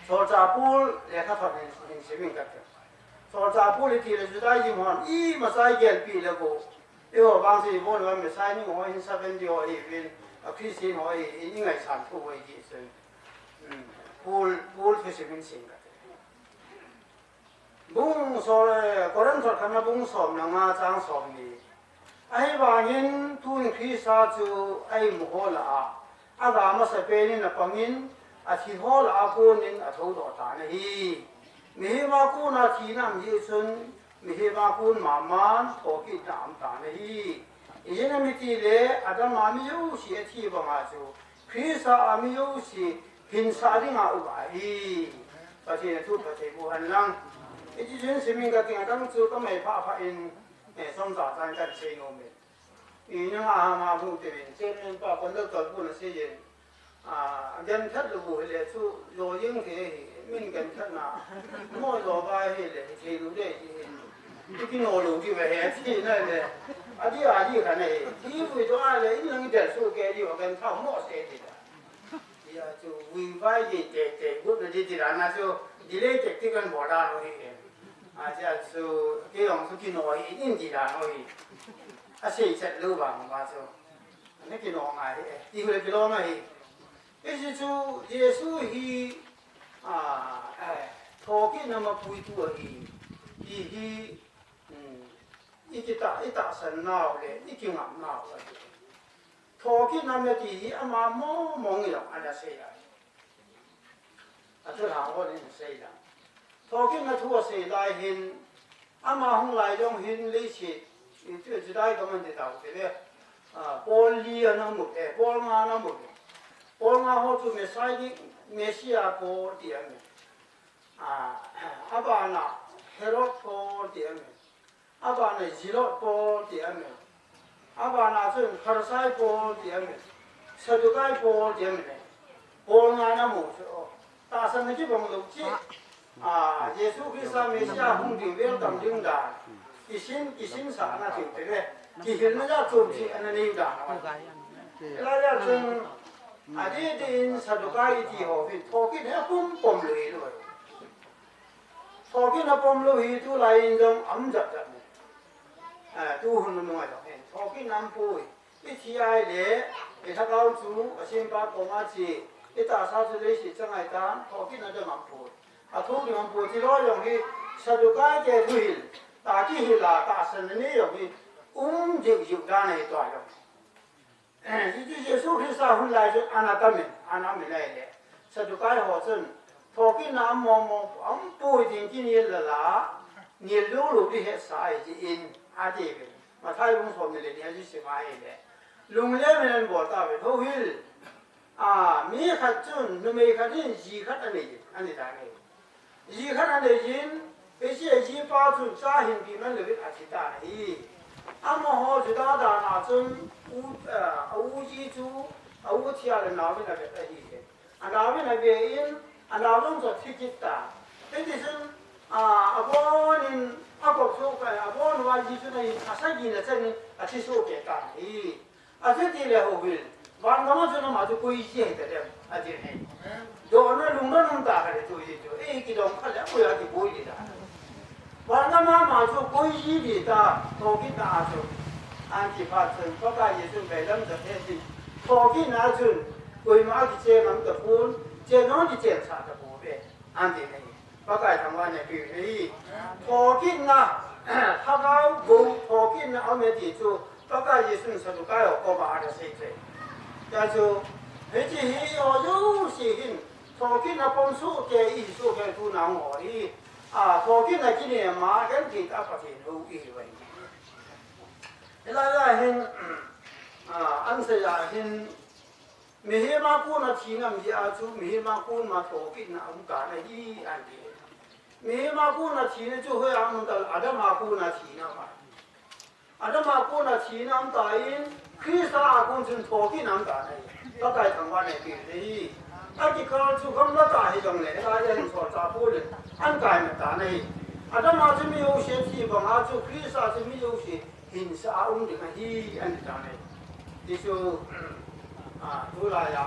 chor cha pul le kha thot ni simin ka te chor cha pul ti le ju dai jing hon i ma sai gel pi le go e ho bang si bon wa me sai ni ho hin sa ben di ho i vin a Christian ho i i ngai san thu wei ji sen pul pul thu simin sin ka te bung so koran thor khan na bung som na nga chang som ni ai wangin tun Krista chu ai mu ho la a rama sa pe ni na pangin a thi ho la ko nin a tho do ta na hi mi hi ma ku na thi nam ji chun mi hi ma kun ma man tho ki na am ta na hi i na mi ti le adam ma mi yu si a thi ba ma chu Krista a mi yu si hin sa ri nga u ba hi pa thi na thu pa thi bu han lang i ji chun simin ka ting dang chu ka mai pha pha in som za zan kan che no me i na a ma bu te bin che men pa kon lo to bu na se yin a gen that lu bu le chu yo ying the min gen that na mo yo ba he le che lu de yi ki no lu ki we he chi na le a di a di kha ne ti bu do a le in nang de su ke li wa gen tha mo se di da ya chu wi vai ji te te gu de di ra na chu di le te ti kan bo da no hi a ja chu ke yong su ki no hi in di ra no hi a se se lu ba ma chu ne ki no ngai ti hu le ki lo na hi e si chu Jesu hi a Thoki nama puitu a hi ti hi i ki ta i ta san nau le i ki ngam nau a ti. Thoki nam ti hi ama mo mong yong ana sei lai. A thu hang hon in sei la. Thoki na thu a sei lai hin ama hung lai yong hin le chi i chu ji dai ka man ti tau te le. Paul li ana mu e Paul nga na mu. Paul nga ho chu me sai di Mesia ko ti ame. Abana Herod ko ti ame. Abana Zilot ko ti ame. Abana chun Pharisai ko ti ame. Sadukai ko ti ame. Paul nga na mu chu. Ta san na chi bang lu chi. Jesu Christ Mesia hung ding vel tam ding da. Isin isin sa na ti te le. Ki hil na ja chum chi ana ni da. La ja chun adi din Sadukai ti ho fi thoki ne pum pom lui lu. Thoki na pom lu hi tu lai in jong am jat jat ne. Tu hun nu ngai lo hen. Thoki nam pui. I thi ai le i tha kau chu a sim pa ko ma chi i ta sa chu le si chang ai tan thoki na jong am pui. A thu ni am pui ti lo yong hi Sadukai ke thu hil ta ki hi la ta san ni yong hi jiu jiu da nei to yong. 耶稣基督hun lai chu ana tamin ana mi lai le Sadukai ho chun thoki na mo mo am pui ding ki ni la la ni lu lu di he sa ai ji in a di be ma thai bung som ni le ni ji si ma ai le lung le men bo ta be tho hil a mi khat chun nu me khat in ji khat ani ani da ne ji khat ani jin pe si ji pa chun cha hin bi man le a chi ta hi a mo ho ju da da na chun u a u ji chu a u thi a le na bi na be a hi a na bi na be in a na long zo thi ki ta pe di sun a a bo nin a ko su ka a bo wa ji chu na a sa ji na chen a chi su ke ta hi a che ti le ho bil wan ga ma chu na ma chu koi ji he de a ji he do na lung na nung ta ka de chu ji chu e ki dong kha le ko ya ki boi di da wan ga ma ma chu koi ji di ta to ki ta chu an ki pa chen pa ka ye chu me lam de he ji to ki na chu koi ma ki che ngam ta pun che no ki che cha ta bo be an ti ne pa ka thang wa ne bi ri to ki na tha ga bo to ki na a me ti chu pa ka ye sun sa du ka yo ko ba de se che ya chu he ji hi o yu si hin to ki na pom su ke i su ke tu na ngo ri a to ki na ki ne ma kan ti ta pa ti lu i wei la la hin a an se ya hin mi he ma ku na thi nam ji a chu mi he ma ku ma to ki na um ka na hi an ti mi he ma ku na thi ne chu he am ta adam ma ku na thi na ma adam ma ku na thi nam ta in Christ a kun chun to ki nam ta ne ta kai thang wa ne pi le a ki ka chu kham la ta hi jong le la yan so cha pu le an kai ma ta ne adam ma chu mi yo she thi bang a chu Christ a chu mi yo she hin sa um de ka hi an ta ne ti chu a tu la ya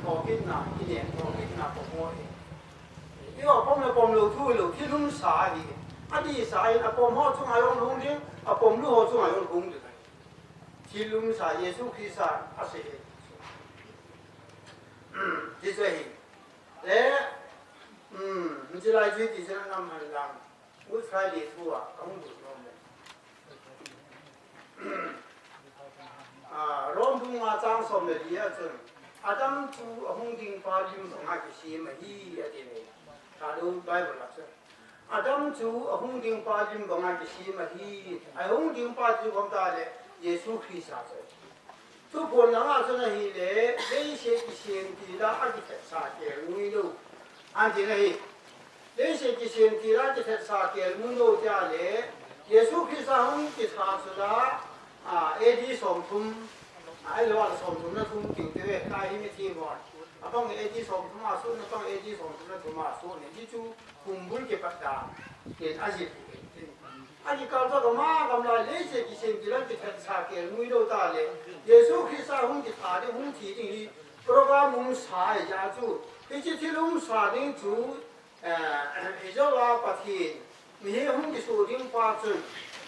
to ki na ki ne to ki na po mo e yo pom le pom lo thu lo thi lung sa hi a di sa in a pom ho chung a yong lung ding a pom lu ho chung a yong lung de thi lung sa Jesu Christ a se ti se hi le mi lai ju ti se nam han lang u sai li thu a kong du no me a rom bu nga chang som le li a chun Adam chu hong ding pa lim nga ki si ma hi a ti ne ta lu Bible la chun Adam chu hong ding pa lim nga ki si ma hi a hong ding pa chu kom ta le Jesu Christ a chu tu pon la nga chun hi le le she ki sien ti la a ki sa ke ngui lu an ti ne hi le she ki sien ti la ki sa ke ngui lu ja le Jesu Christ a hong ki sa chu la a AD som thum ai lo la som thum na thum ting te ta hi mi thi ngon a bang AD som thum a su na bang AD som thum na thum a su ne ji chu kum bul ke pat da ke a ji a ji ka zo ma gam la le se ki sen ki la ki that sa ke ngui lo ta le Jesu Christ a hung ki tha de hung thi ding hi program hung sa ya chu ti chi thi lung sa ding chu e jo la pa thi mi he hung ki su ding pa chu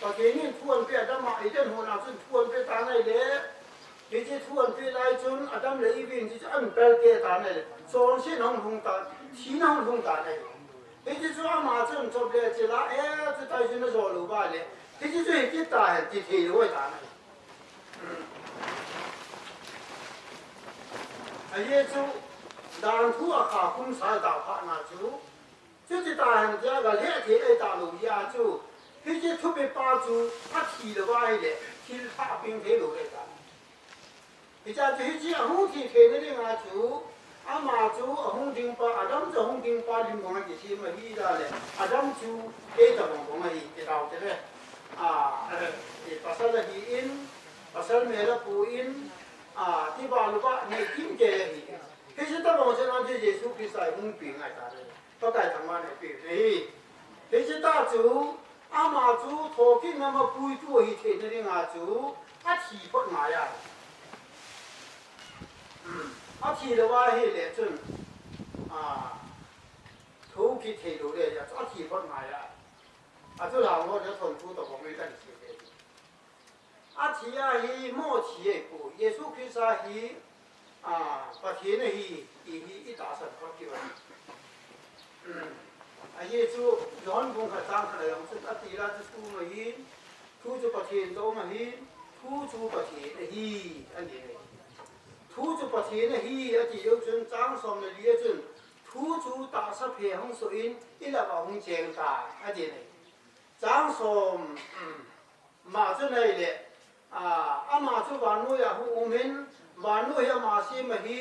pa ke ni thuan pe da ma i den ho na chu thuan pe ta nai le ti chi thuan pe lai chun adam le i bin chi an pel ke ta nai le zon sin hong hung ta thi na hung hung ta nai Hi ti chu amah cun cawp le cil ah ee cu tai cu na zaw lo ba le hi ti cu hi ti ta hen ti thei lo ai ta na. A ye cu dan thu a kha kum sai ta pha na cu cu ti ta hen tia ga le the ai ta lo ya cu hi ti thu pe pa cu a thi lo ai le thil tha ping the lo ai ta. Hi ca cu hi ci a hung thi the na ding ah cu amah cu a hung ding pa Adam cu a hung ding pa lim bang a ti si ma hi da le Adam cu e ta bang bang a hi te rau te le a e pasal a hi in pasal mel a pu in a ti ba lu ba nei kim ke le hi hi si ta bang chen an ti Jesuh Christ ai hung pi ngai ta le pa kai thang ma nei pi hi hi si ta cu amah cu thawkin ama pui tu hi the na ring ah cu a thi phot ngai ah a thi lo ah hi le cun thu ki thei lo le ya a thi phot ngai ah a chu lang lo le thon thu to bong kan si te a thi a hi mo thi ai pu Jesu Christ a hi a Pathian hi ti hi i ta san phot ki wa A hi cu John bung kha cang kha layong cun a ti la cu thu ma hi thu cu Pathian to ma hi thu cu Pathian a hi an ti nei. Thu cu Pathian a hi a ti lio cun cang som le li cun thu cu ta sa phe hong so in ila ba hung cheng ta a ti nei. Cang som ma cu nei le amah cu vannu ah hu um in vannu hi amah si ma hi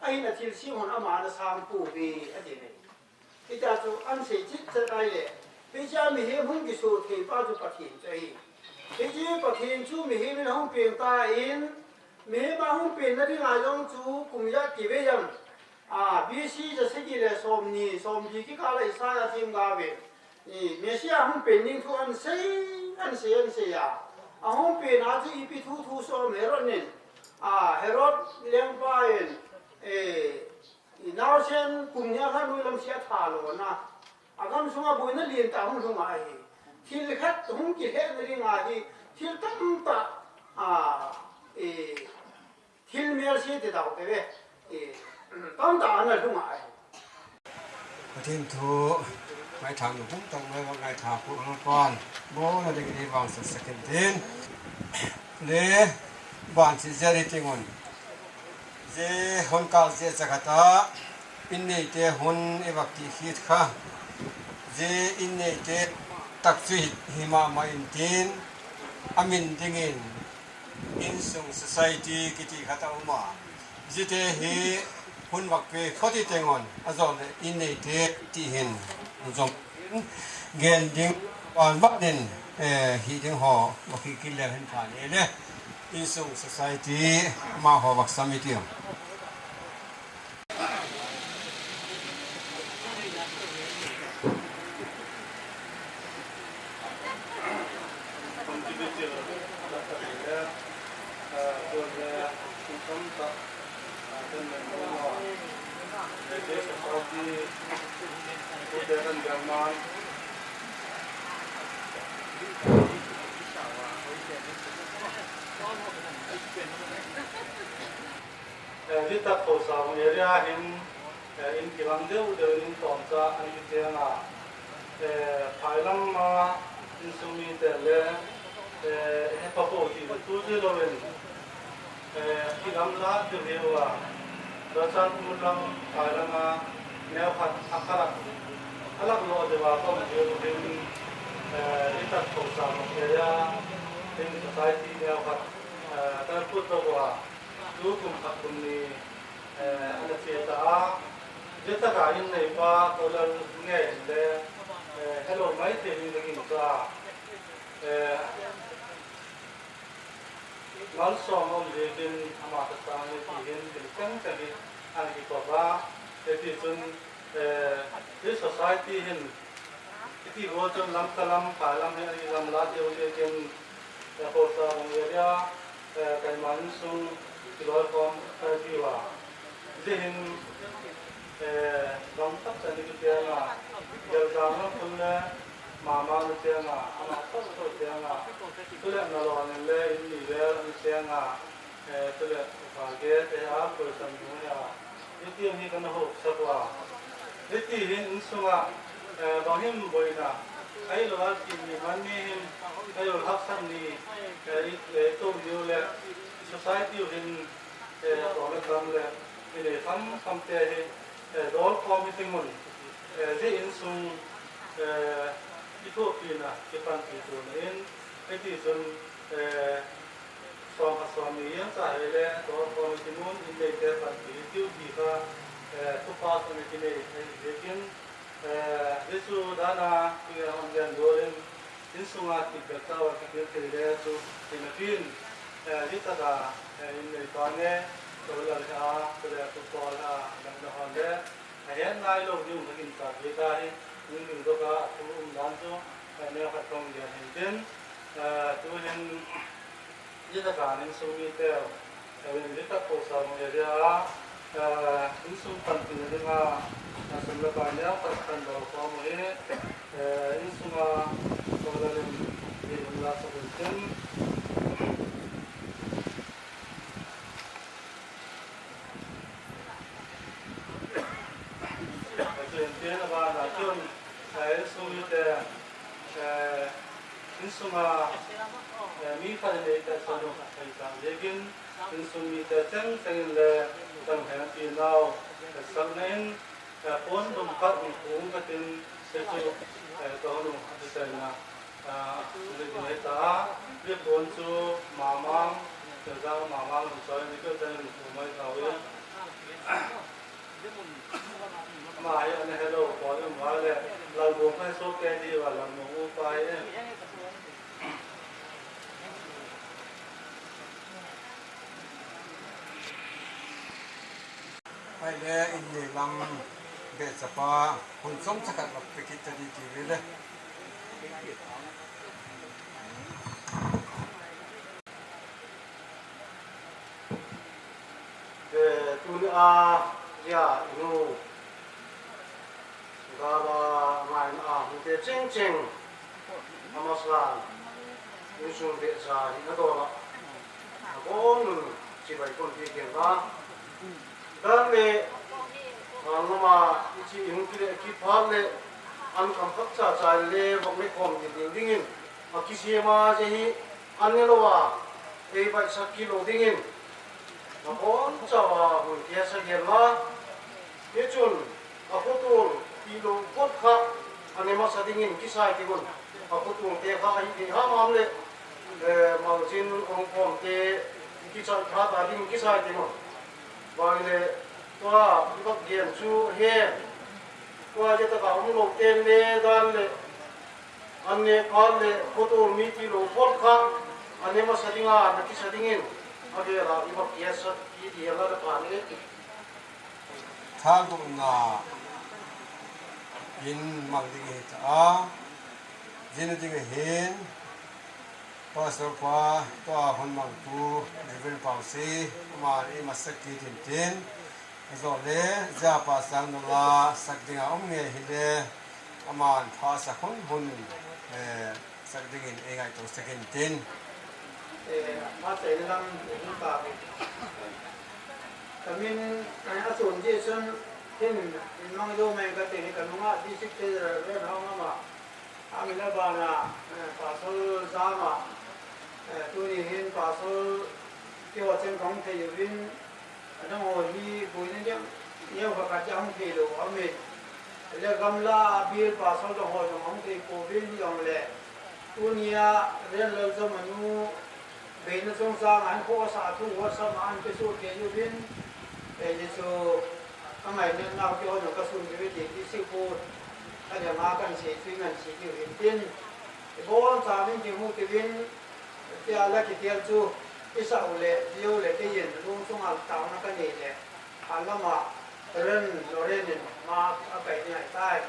a hin a thil si hon amah na sang pu bi a ti nei. Ita cu an sei cit cet ai le picha mi hi hung ki su thei pa cu Pathian cu hi. Hici Pathian cu mi hi min hung peng ta in mi hi ma hung pen na ding ah zong cu kum ya ki ve yam a BC ja seki le som ni som di ki ka la Isaiah thim ga ve i Messiah hung pen ning thu an sei an sei an sei a a hung pen a cu ipi thu thu som Herod nin a Herod leng pa in e Nausen kum nih a hlan ui lam si a tha lo na a kam sung a bui na lin ta hung hlung a hi thil khat hung ki hle na ring a hi thil tam ta a e thil mel si te dau te ve e tam ta na hlung a hi. Pathian thu ngai tha nu pum tak mai wa ngai tha pu ang pan bo na ding ni wang sa second tin le ban chi zeri tingon Je hun kal je chakhata in nei te hun i vak ti khit kha je in nei te tak chu hi ma ma in tin amin dingin in sung society kiti khata uma jite hi hun vak pe khoti tengon azon le in nei te ti hin zom gen ding wan vak din hi ding ho waki kil le hin pha le le Insung Society ma ho vak samiti. Hi tak Khosang area hin in kilang deuh deuh in tawm cha an ti chiang a phailam ma in sumi te le he pa po ti tu zi lo in kilam la tu hewa chan lam phailam a neo khat akhalak alak lo dewa kom heu hin hi tak Khosang area hin society neo khat kan put lo wa tu kum khat kum ni an che ta a je ta ka in nei pa to lal nge le hello mai te ni ngin cha mal som om je kin ama ta ta ni ti hin tin chang chang hi an ki ko ba te ti chun this society hin ti ro chun lam ka lam pa lam he ani lam la te o je kin ko sa ong area kai man sung kiloi kom ti wa zihin bang tak chan ki te nga gel jang na phun le ma ma na te nga ama to to te nga tu le na lo ne le in ni le an te nga tu le ka ge te a ko sam nu ya ni ti ni kan ho sa wa ni ti hin in sunga Bang him boina ai lo al ti ni man ni him ai ol hak san ni to niu le society hin to le tam le ni le tham tham te hi dol committee mun je in sung i thu pi na ki pan pi tu na in ai ti chun song kha som ni yang cha he le dol committee mun in le te pan pi tiu ti kha tu pa tu ni ti nei lekin Jesu dana ki hom jan dorin in sunga ti be ta wa ki te le chu ti na tin li ta da in nei ta ne to la ha to le tu ko la dang da hon le he nai lo ni um kin ta be ta hi ni ning do ka tu um dan chu ne kha tong ya hin tin tu hin li ta ka ning su mi te li ta ko sa mo ya ya in sung pan tin ringa sum la pa nya pa khan do ko mo he in sunga ko la lim ni um la sa kun tin chen tin ba na chun ai sung te in sunga mi kha le ta sa no ai ta lekin in sung mi te chen chen le tang he ti nau sang nen pon dum khat ni kung ka tin se chu to nu a te na le ti mai ta le pon chu ma mang te za ma mang lu choi ni ko chen ku mai tao ye ma ai an hello ko le ma le la bo mai so ke di wa la mo u pa ye Ai le in nei lam be chapa hun chawm chakhat lak te khi chadi ti ve le. Tun a zia inu ga ba ngai na a hu te cheng cheng amaslan in sung be cha hi na do la a bawng nun chi bai kon ti kian ba dan le ngama i chi ing ki le ki phal le an kam khak cha cha le vak le khom ti ding ding in a ki siama je hi an nge lo wa ei bai sak ki lo ding in a hawn chawa hun tia sa hian ma ti chun a khutul ti lo phawt kha a ne hmasa ding in ki sai ti hun a khutul te kha a hi thei ham ham le malchin awm khawm te ki chal tha ta ding ki sai ti hun vai le tua i vak diam chu heng tua je taka awm lo ten le dan le an ne khan le khutul mi ti lo phawt kha a ne hmasa ding a na ki sa ding in a velah i vak tia sa ti dial a la phan e. Thal duhnak in mang ding hi caah zin ding hin Pastor pa tuah hun mangtu Reverend Pau si amah i Masaki tin tin zawh le zia pa sang nula sak ding ah um nge hi le aman pha sak hun hun sak ding in ei ngai to sakin tin. Ma chei lam hun ta Kamin a chun ti cun hin in mang do men ka ti hi ka nung ah district treasurer ren hong ama amina bana pasal zama tu ni hin pasal ti ho chen kong thei yuvin adang ho hi buin yang yeu ka ka jang thei lo ami le gamla bil pasal dong ho jong hong thei ko bin yong le tunia ren lal zamanu Beina chungchang an khawh a sah thu WhatsApp ah an pe su te yuvin ni chu a ngaihnet nau te honu ka sun ti ti ti si put a dang ah kan si cui ngan si ti vin tin i bawn cham in ti hmu ti vin tia la ki tial chu i sa u le dio le te yin lung chung ah tau na ka nei le a lam ah ren Loren in ma a kai ni ai tai.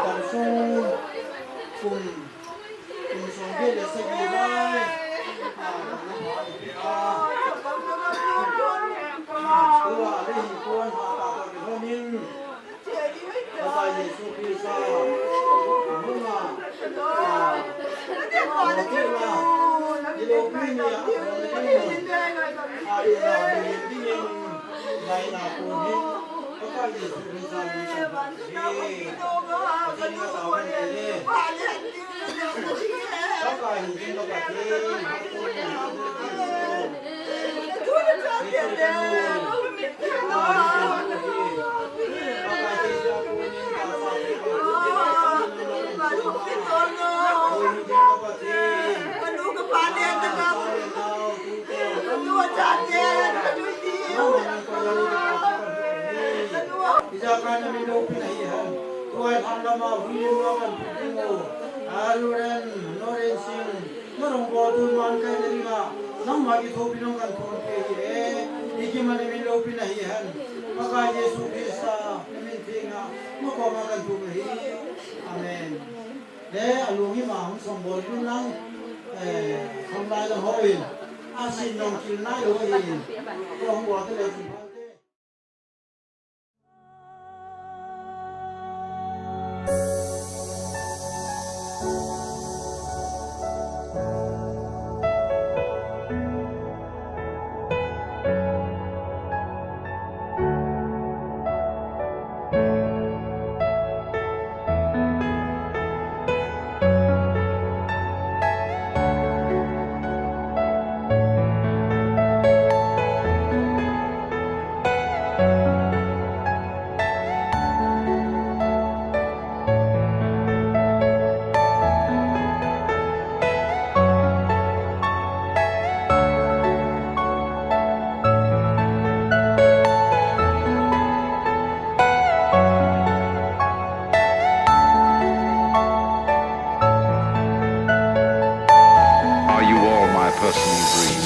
Dam sung kum kum sawm vel leh sahnih lai a damna hma a pe a. Tua a lei hi puan hah tah tawh ni hlawmin Fapa Jesuh Krista a hmung a, a haw tir la, i lo pui ni a thawn na ding a i la mi dingin laina kun hi Fapa Jesuh Krista min kan hmuh hi Pathian in a tau kan ti le. Fapa hi ding lo ka thi, hak kun hi ka ti si. Nangmah i tho pinong kan thawn pe hi e ikim an min lo pin a hi han Fapa Jesuh Krista na min thing ah na kong ah kan tum hi. Amen. Le a lung hi ma hung song bol kun nang kham lai lang ho in a sin nong kil nai lo in ko hung wa te le kun phal te. Are you all my personal dream?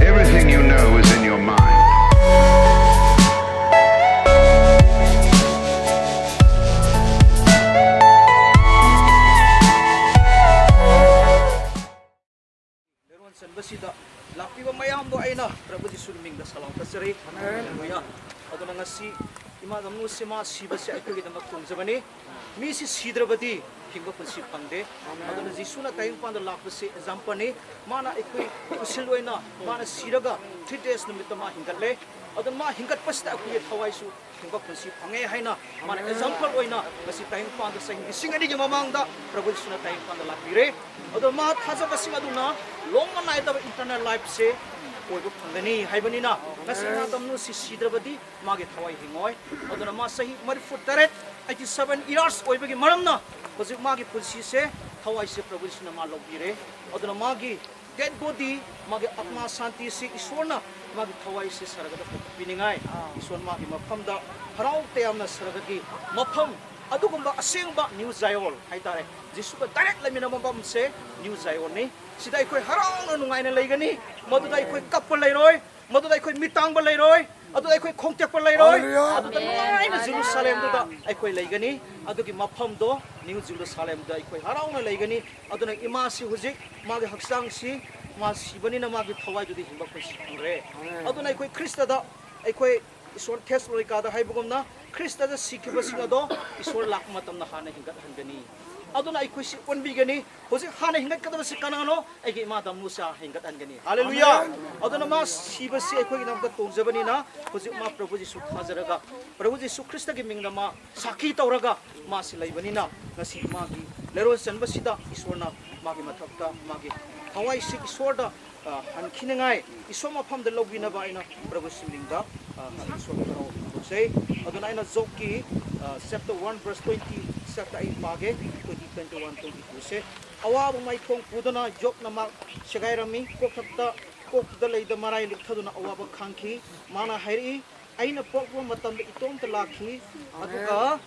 Everything you know is in your mind. Leron ꯆꯟꯕꯁꯤꯗ ꯂꯥꯛꯄꯤꯕ ꯃꯌꯥꯝꯕꯨ ꯑꯩꯅ ꯄ꯭ꯔꯚꯨ ꯖꯤꯁꯨꯒꯤ ꯃꯤꯡꯗ ꯁꯂꯥꯝ ꯀꯠꯆꯔꯤ ꯍꯜꯂꯦꯂꯨꯌꯥ ꯑꯗꯨꯅ ꯉꯁꯤ ꯏꯃꯥ ꯗꯝꯅꯨꯁꯤ ꯃꯥ ꯁꯤꯕꯁꯤ ꯑꯩꯈꯣꯏꯒꯤꯗꯃꯛ ꯇꯣꯡꯖꯕꯅꯤ ꯃꯤꯁꯤ ꯁꯤꯗ꯭ꯔꯕꯗꯤ ꯍꯤꯡꯕ ꯄꯨꯟꯁꯤ ꯐꯪꯗꯦ ꯑꯗꯨꯅ ꯖꯤꯁꯨꯅ ꯇꯥꯏꯌꯦꯡꯄꯥꯟꯗ ꯂꯥꯛꯄꯁꯤ ꯑꯦꯛꯖꯥꯝꯄꯜꯅꯤ ꯃꯥꯅ ꯑꯩꯈꯣꯏ ꯄꯨꯁꯤꯜ ꯑꯣꯏꯅ ꯃꯥꯅ ꯁꯤꯔꯒ 3 ꯗꯦꯖ ꯅꯨꯃꯤꯠꯇ ꯃꯥ ꯍꯤꯡꯒꯠꯂꯦ ꯑꯗꯨꯅ ꯃꯥ ꯍꯤꯡꯒꯠꯄꯁꯤꯗ ꯑꯩꯈꯣꯏꯒꯤ ꯊꯋꯥꯏꯁꯨ ꯍꯤꯡꯕ ꯄꯨꯟꯁꯤ ꯐꯪꯉꯦ ꯍꯥꯏꯅ ꯃꯥꯅ ꯑꯦꯛꯖꯥꯝꯄꯜ ꯑꯣꯏꯅ ꯉꯁꯤ ꯇꯥꯏꯌꯦꯡꯄꯥꯟꯗ ꯆꯍꯤ 2000ꯒꯤ ꯃꯃꯥꯡꯗ ꯄ꯭ꯔꯚꯨ ꯖꯤꯁꯨꯅ ꯇꯥꯏꯌꯦꯡꯄꯥꯟꯗ ꯂꯥꯛꯄꯤꯔꯦ ꯑꯗꯣ ꯃꯥ ꯊꯥꯖꯕꯁꯤꯡ ꯑꯗꯨꯅ ꯂꯣꯡꯃ ꯅꯥꯏꯗꯕ ꯏꯟꯇꯔꯅꯦꯜ ꯂꯥꯏꯐꯁꯦ ꯑꯣꯏꯕ ꯐꯪꯒꯅꯤ ꯍꯥꯏꯕꯅꯤꯅ ꯉꯁꯤ ꯏꯃꯥ ꯗꯝꯅꯨꯁꯤ ꯁꯤꯗ꯭ꯔꯕꯗꯤ ꯃꯥꯒꯤ ꯊꯋꯥꯏ ꯍꯤꯡꯉꯣꯏ ꯑꯗꯨꯅ ꯃꯥ ꯆꯍꯤ 47 87 ꯏꯌꯥꯔꯁ ꯑꯣꯏꯕꯒꯤ ꯃꯔꯝꯅ ꯍꯧꯖꯤꯛ ꯃꯥꯒꯤ ꯄꯨꯟꯁꯤꯁꯦ ꯊꯋꯥꯏꯁꯦ ꯄ꯭ꯔꯚꯨ ꯖꯤꯁꯨꯅ ꯃꯥ ꯂꯧꯕꯤꯔꯦ ꯑꯗꯨꯅ ꯃꯥꯒꯤ ꯗꯦꯗ ꯕꯣꯗꯤ ꯃꯥꯒꯤ ꯑꯠꯃꯥ ꯁꯥꯟꯇꯤꯁꯤ ꯏꯁꯣꯔꯅ ꯃꯥꯒꯤ ꯊꯋꯥꯏꯁꯤ ꯁꯔꯒꯗ ꯄꯨꯈꯠꯄꯤꯅꯤꯡꯉꯥꯏ ꯏꯁꯣꯔ ꯃꯥꯒꯤ ꯃꯐꯝꯗ ꯍꯔꯥꯎ ꯇꯌꯥꯝꯅ ꯁꯔꯒꯒꯤ ꯃꯐꯝ ꯑꯗꯨꯒꯨꯝꯕ ꯑꯁꯦꯡꯕ ꯅ꯭ꯌꯨ ꯖꯥꯌꯣꯟ ꯍꯥꯏꯇꯥꯔꯦ ꯖꯤꯁꯨꯒ ꯗꯥꯏꯔꯦꯛ ꯂꯩꯃꯤꯟꯅꯕ ꯃꯐꯝꯁꯦ ꯅ꯭ꯌꯨ ꯖꯥꯌꯣꯟꯅꯤ ꯁꯤꯗ ꯑꯩꯈꯣꯏ ꯍꯔꯥꯎꯅ ꯅꯨꯡꯉꯥꯏꯅ ꯂꯩꯒꯅꯤ ꯃꯗꯨꯗ ꯑꯩꯈꯣꯏ ꯀꯞꯄ ꯂꯩꯔꯣꯏ ꯃꯗꯨꯗ ꯑꯩꯈꯣꯏ ꯃꯤꯇꯥꯡꯕ ꯂꯩꯔꯣꯏ ꯑꯗꯨꯗ ꯑꯩꯈꯣꯏ ꯈꯣꯡꯇꯦꯛꯄ ꯂꯩꯔꯣꯏ ꯑꯗꯨꯗ ꯅꯨꯡꯉꯥꯏꯅ ꯖꯦꯔꯨꯁꯥꯂꯦꯝꯗꯨꯗ ꯑꯩꯈꯣꯏ ꯂꯩꯒꯅꯤ ꯑꯗꯨꯒꯤ ꯃꯐꯝꯗꯣ ꯅ꯭ꯌꯨ ꯖꯦꯔꯨꯁꯥꯂꯦꯝꯗ ꯑꯩꯈꯣꯏ ꯍꯔꯥꯎꯅ ꯂꯩꯒꯅꯤ ꯑꯗꯨꯅ ꯏꯃꯥꯁꯤ ꯍꯧꯖꯤꯛ ꯃꯥꯒꯤ ꯍꯛꯆꯥꯡꯁꯤ ꯃꯥ ꯁꯤꯕꯅꯤꯅ ꯃꯥꯒꯤ ꯊꯋꯥꯏꯗꯨꯗꯤ ꯍꯤꯡꯕ ꯄꯨꯟꯁꯤ ꯐꯪꯈ꯭ꯔꯦ ꯑꯗꯨꯅ ꯑꯩꯈꯣꯏ ꯈ꯭ꯔꯤꯁꯇꯗ ꯑꯩꯈꯣꯏ ꯏꯁꯣꯔ ꯊꯦꯁꯂꯣꯅꯤꯀꯥꯗ ꯍꯥꯏꯕꯒꯨꯝꯅ ꯈ꯭ꯔꯤꯁꯇꯗ ꯁꯤꯈꯤꯕꯁꯤꯡ ꯑꯗꯣ ꯏꯁꯣꯔ ꯂꯥꯛꯄ ꯃꯇꯝꯗ ꯍꯥꯟꯅ ꯍꯤꯡꯒꯠꯍꯟꯒꯅꯤ ꯑꯗꯨꯅ ꯑꯩꯈꯣꯏꯁꯤ ꯑꯣꯟꯕꯤꯒꯅꯤ ꯍꯧꯖꯤꯛ ꯍꯥꯟꯅ ꯍꯤꯡꯒꯠꯀꯗꯕꯁꯤ ꯀꯅꯥꯅꯣ ꯑꯩꯒꯤ ꯏꯃꯥ ꯗꯝꯅꯨꯁꯥ ꯍꯤꯡꯒꯠꯍꯟꯒꯅꯤ ꯍꯥꯂꯦꯂꯨꯌꯥ ꯑꯗꯨꯅ ꯃꯥ ꯁꯤꯕꯁꯤ ꯑꯩꯈꯣꯏꯒꯤꯗꯃꯛꯇ ꯇꯣꯡꯖꯕꯅꯤꯅ ꯍꯧꯖꯤꯛ ꯃꯥ ꯄ꯭ꯔꯚꯨ ꯖꯤꯁꯨ ꯊꯥꯖꯔꯒ ꯄ꯭ꯔꯚꯨ ꯖꯤꯁꯨ ꯈ꯭ꯔꯤꯁꯇꯒꯤ ꯃꯤꯡꯗ ꯃꯥ ꯁꯥꯈꯤ ꯇꯧꯔꯒ ꯃꯥꯁꯤ ꯂꯩꯕꯅꯤꯅ ꯉꯁꯤ ꯃꯥꯒꯤ ꯂꯩꯔꯣꯟ ꯆꯟꯕꯁꯤꯗ ꯏꯁꯣꯔꯅ ꯃꯥꯒꯤ ꯃꯊꯛꯇ ꯃꯥꯒꯤ ꯊꯋꯥꯏꯁꯤ ꯏꯁꯣꯔꯗ ꯍꯟꯈꯤꯅꯤꯡꯉꯥꯏ ꯏꯁꯣꯔ ꯃꯐꯝꯗ ꯂꯧꯕꯤꯅꯕ ꯑꯩꯅ ꯄ꯭ꯔꯚꯨꯁꯤ ꯃꯤꯡꯗ ꯏꯁꯣꯔ ꯍꯔꯥꯎ ꯐꯣꯡꯗꯣꯛꯆꯩ ꯑꯗꯨꯅ ꯑꯩꯅ ꯖꯣꯕꯀꯤ ꯆꯦꯞꯇꯔ 1 ꯚꯔꯁ 20 ꯆꯦꯞꯇꯔ ꯑꯩ ꯄꯥꯒꯦ 20 21 22 ꯁꯦ ꯑꯋꯥꯕ ꯃꯥꯏꯊꯣꯡ ꯄꯨꯗꯨꯅ ꯖꯣꯕꯅ ꯃꯥ ꯁꯦꯒꯥꯏꯔꯝꯃꯤ ꯀꯣꯛꯊꯛꯇ ꯀꯣꯛꯇꯨꯗ ꯂꯩꯗ ꯃꯔꯥꯏ ꯂꯨꯞꯊꯗꯨꯅ ꯑꯋꯥꯕ ꯈꯥꯡꯈꯤ ꯃꯥꯅ ꯍꯥꯏꯔꯛꯏ ꯑꯩꯅ ꯄꯣꯛꯄ ꯃꯇꯝꯗ ꯏꯇꯣꯝꯇ ꯂꯥꯛꯈꯤ ꯑꯗꯨꯒ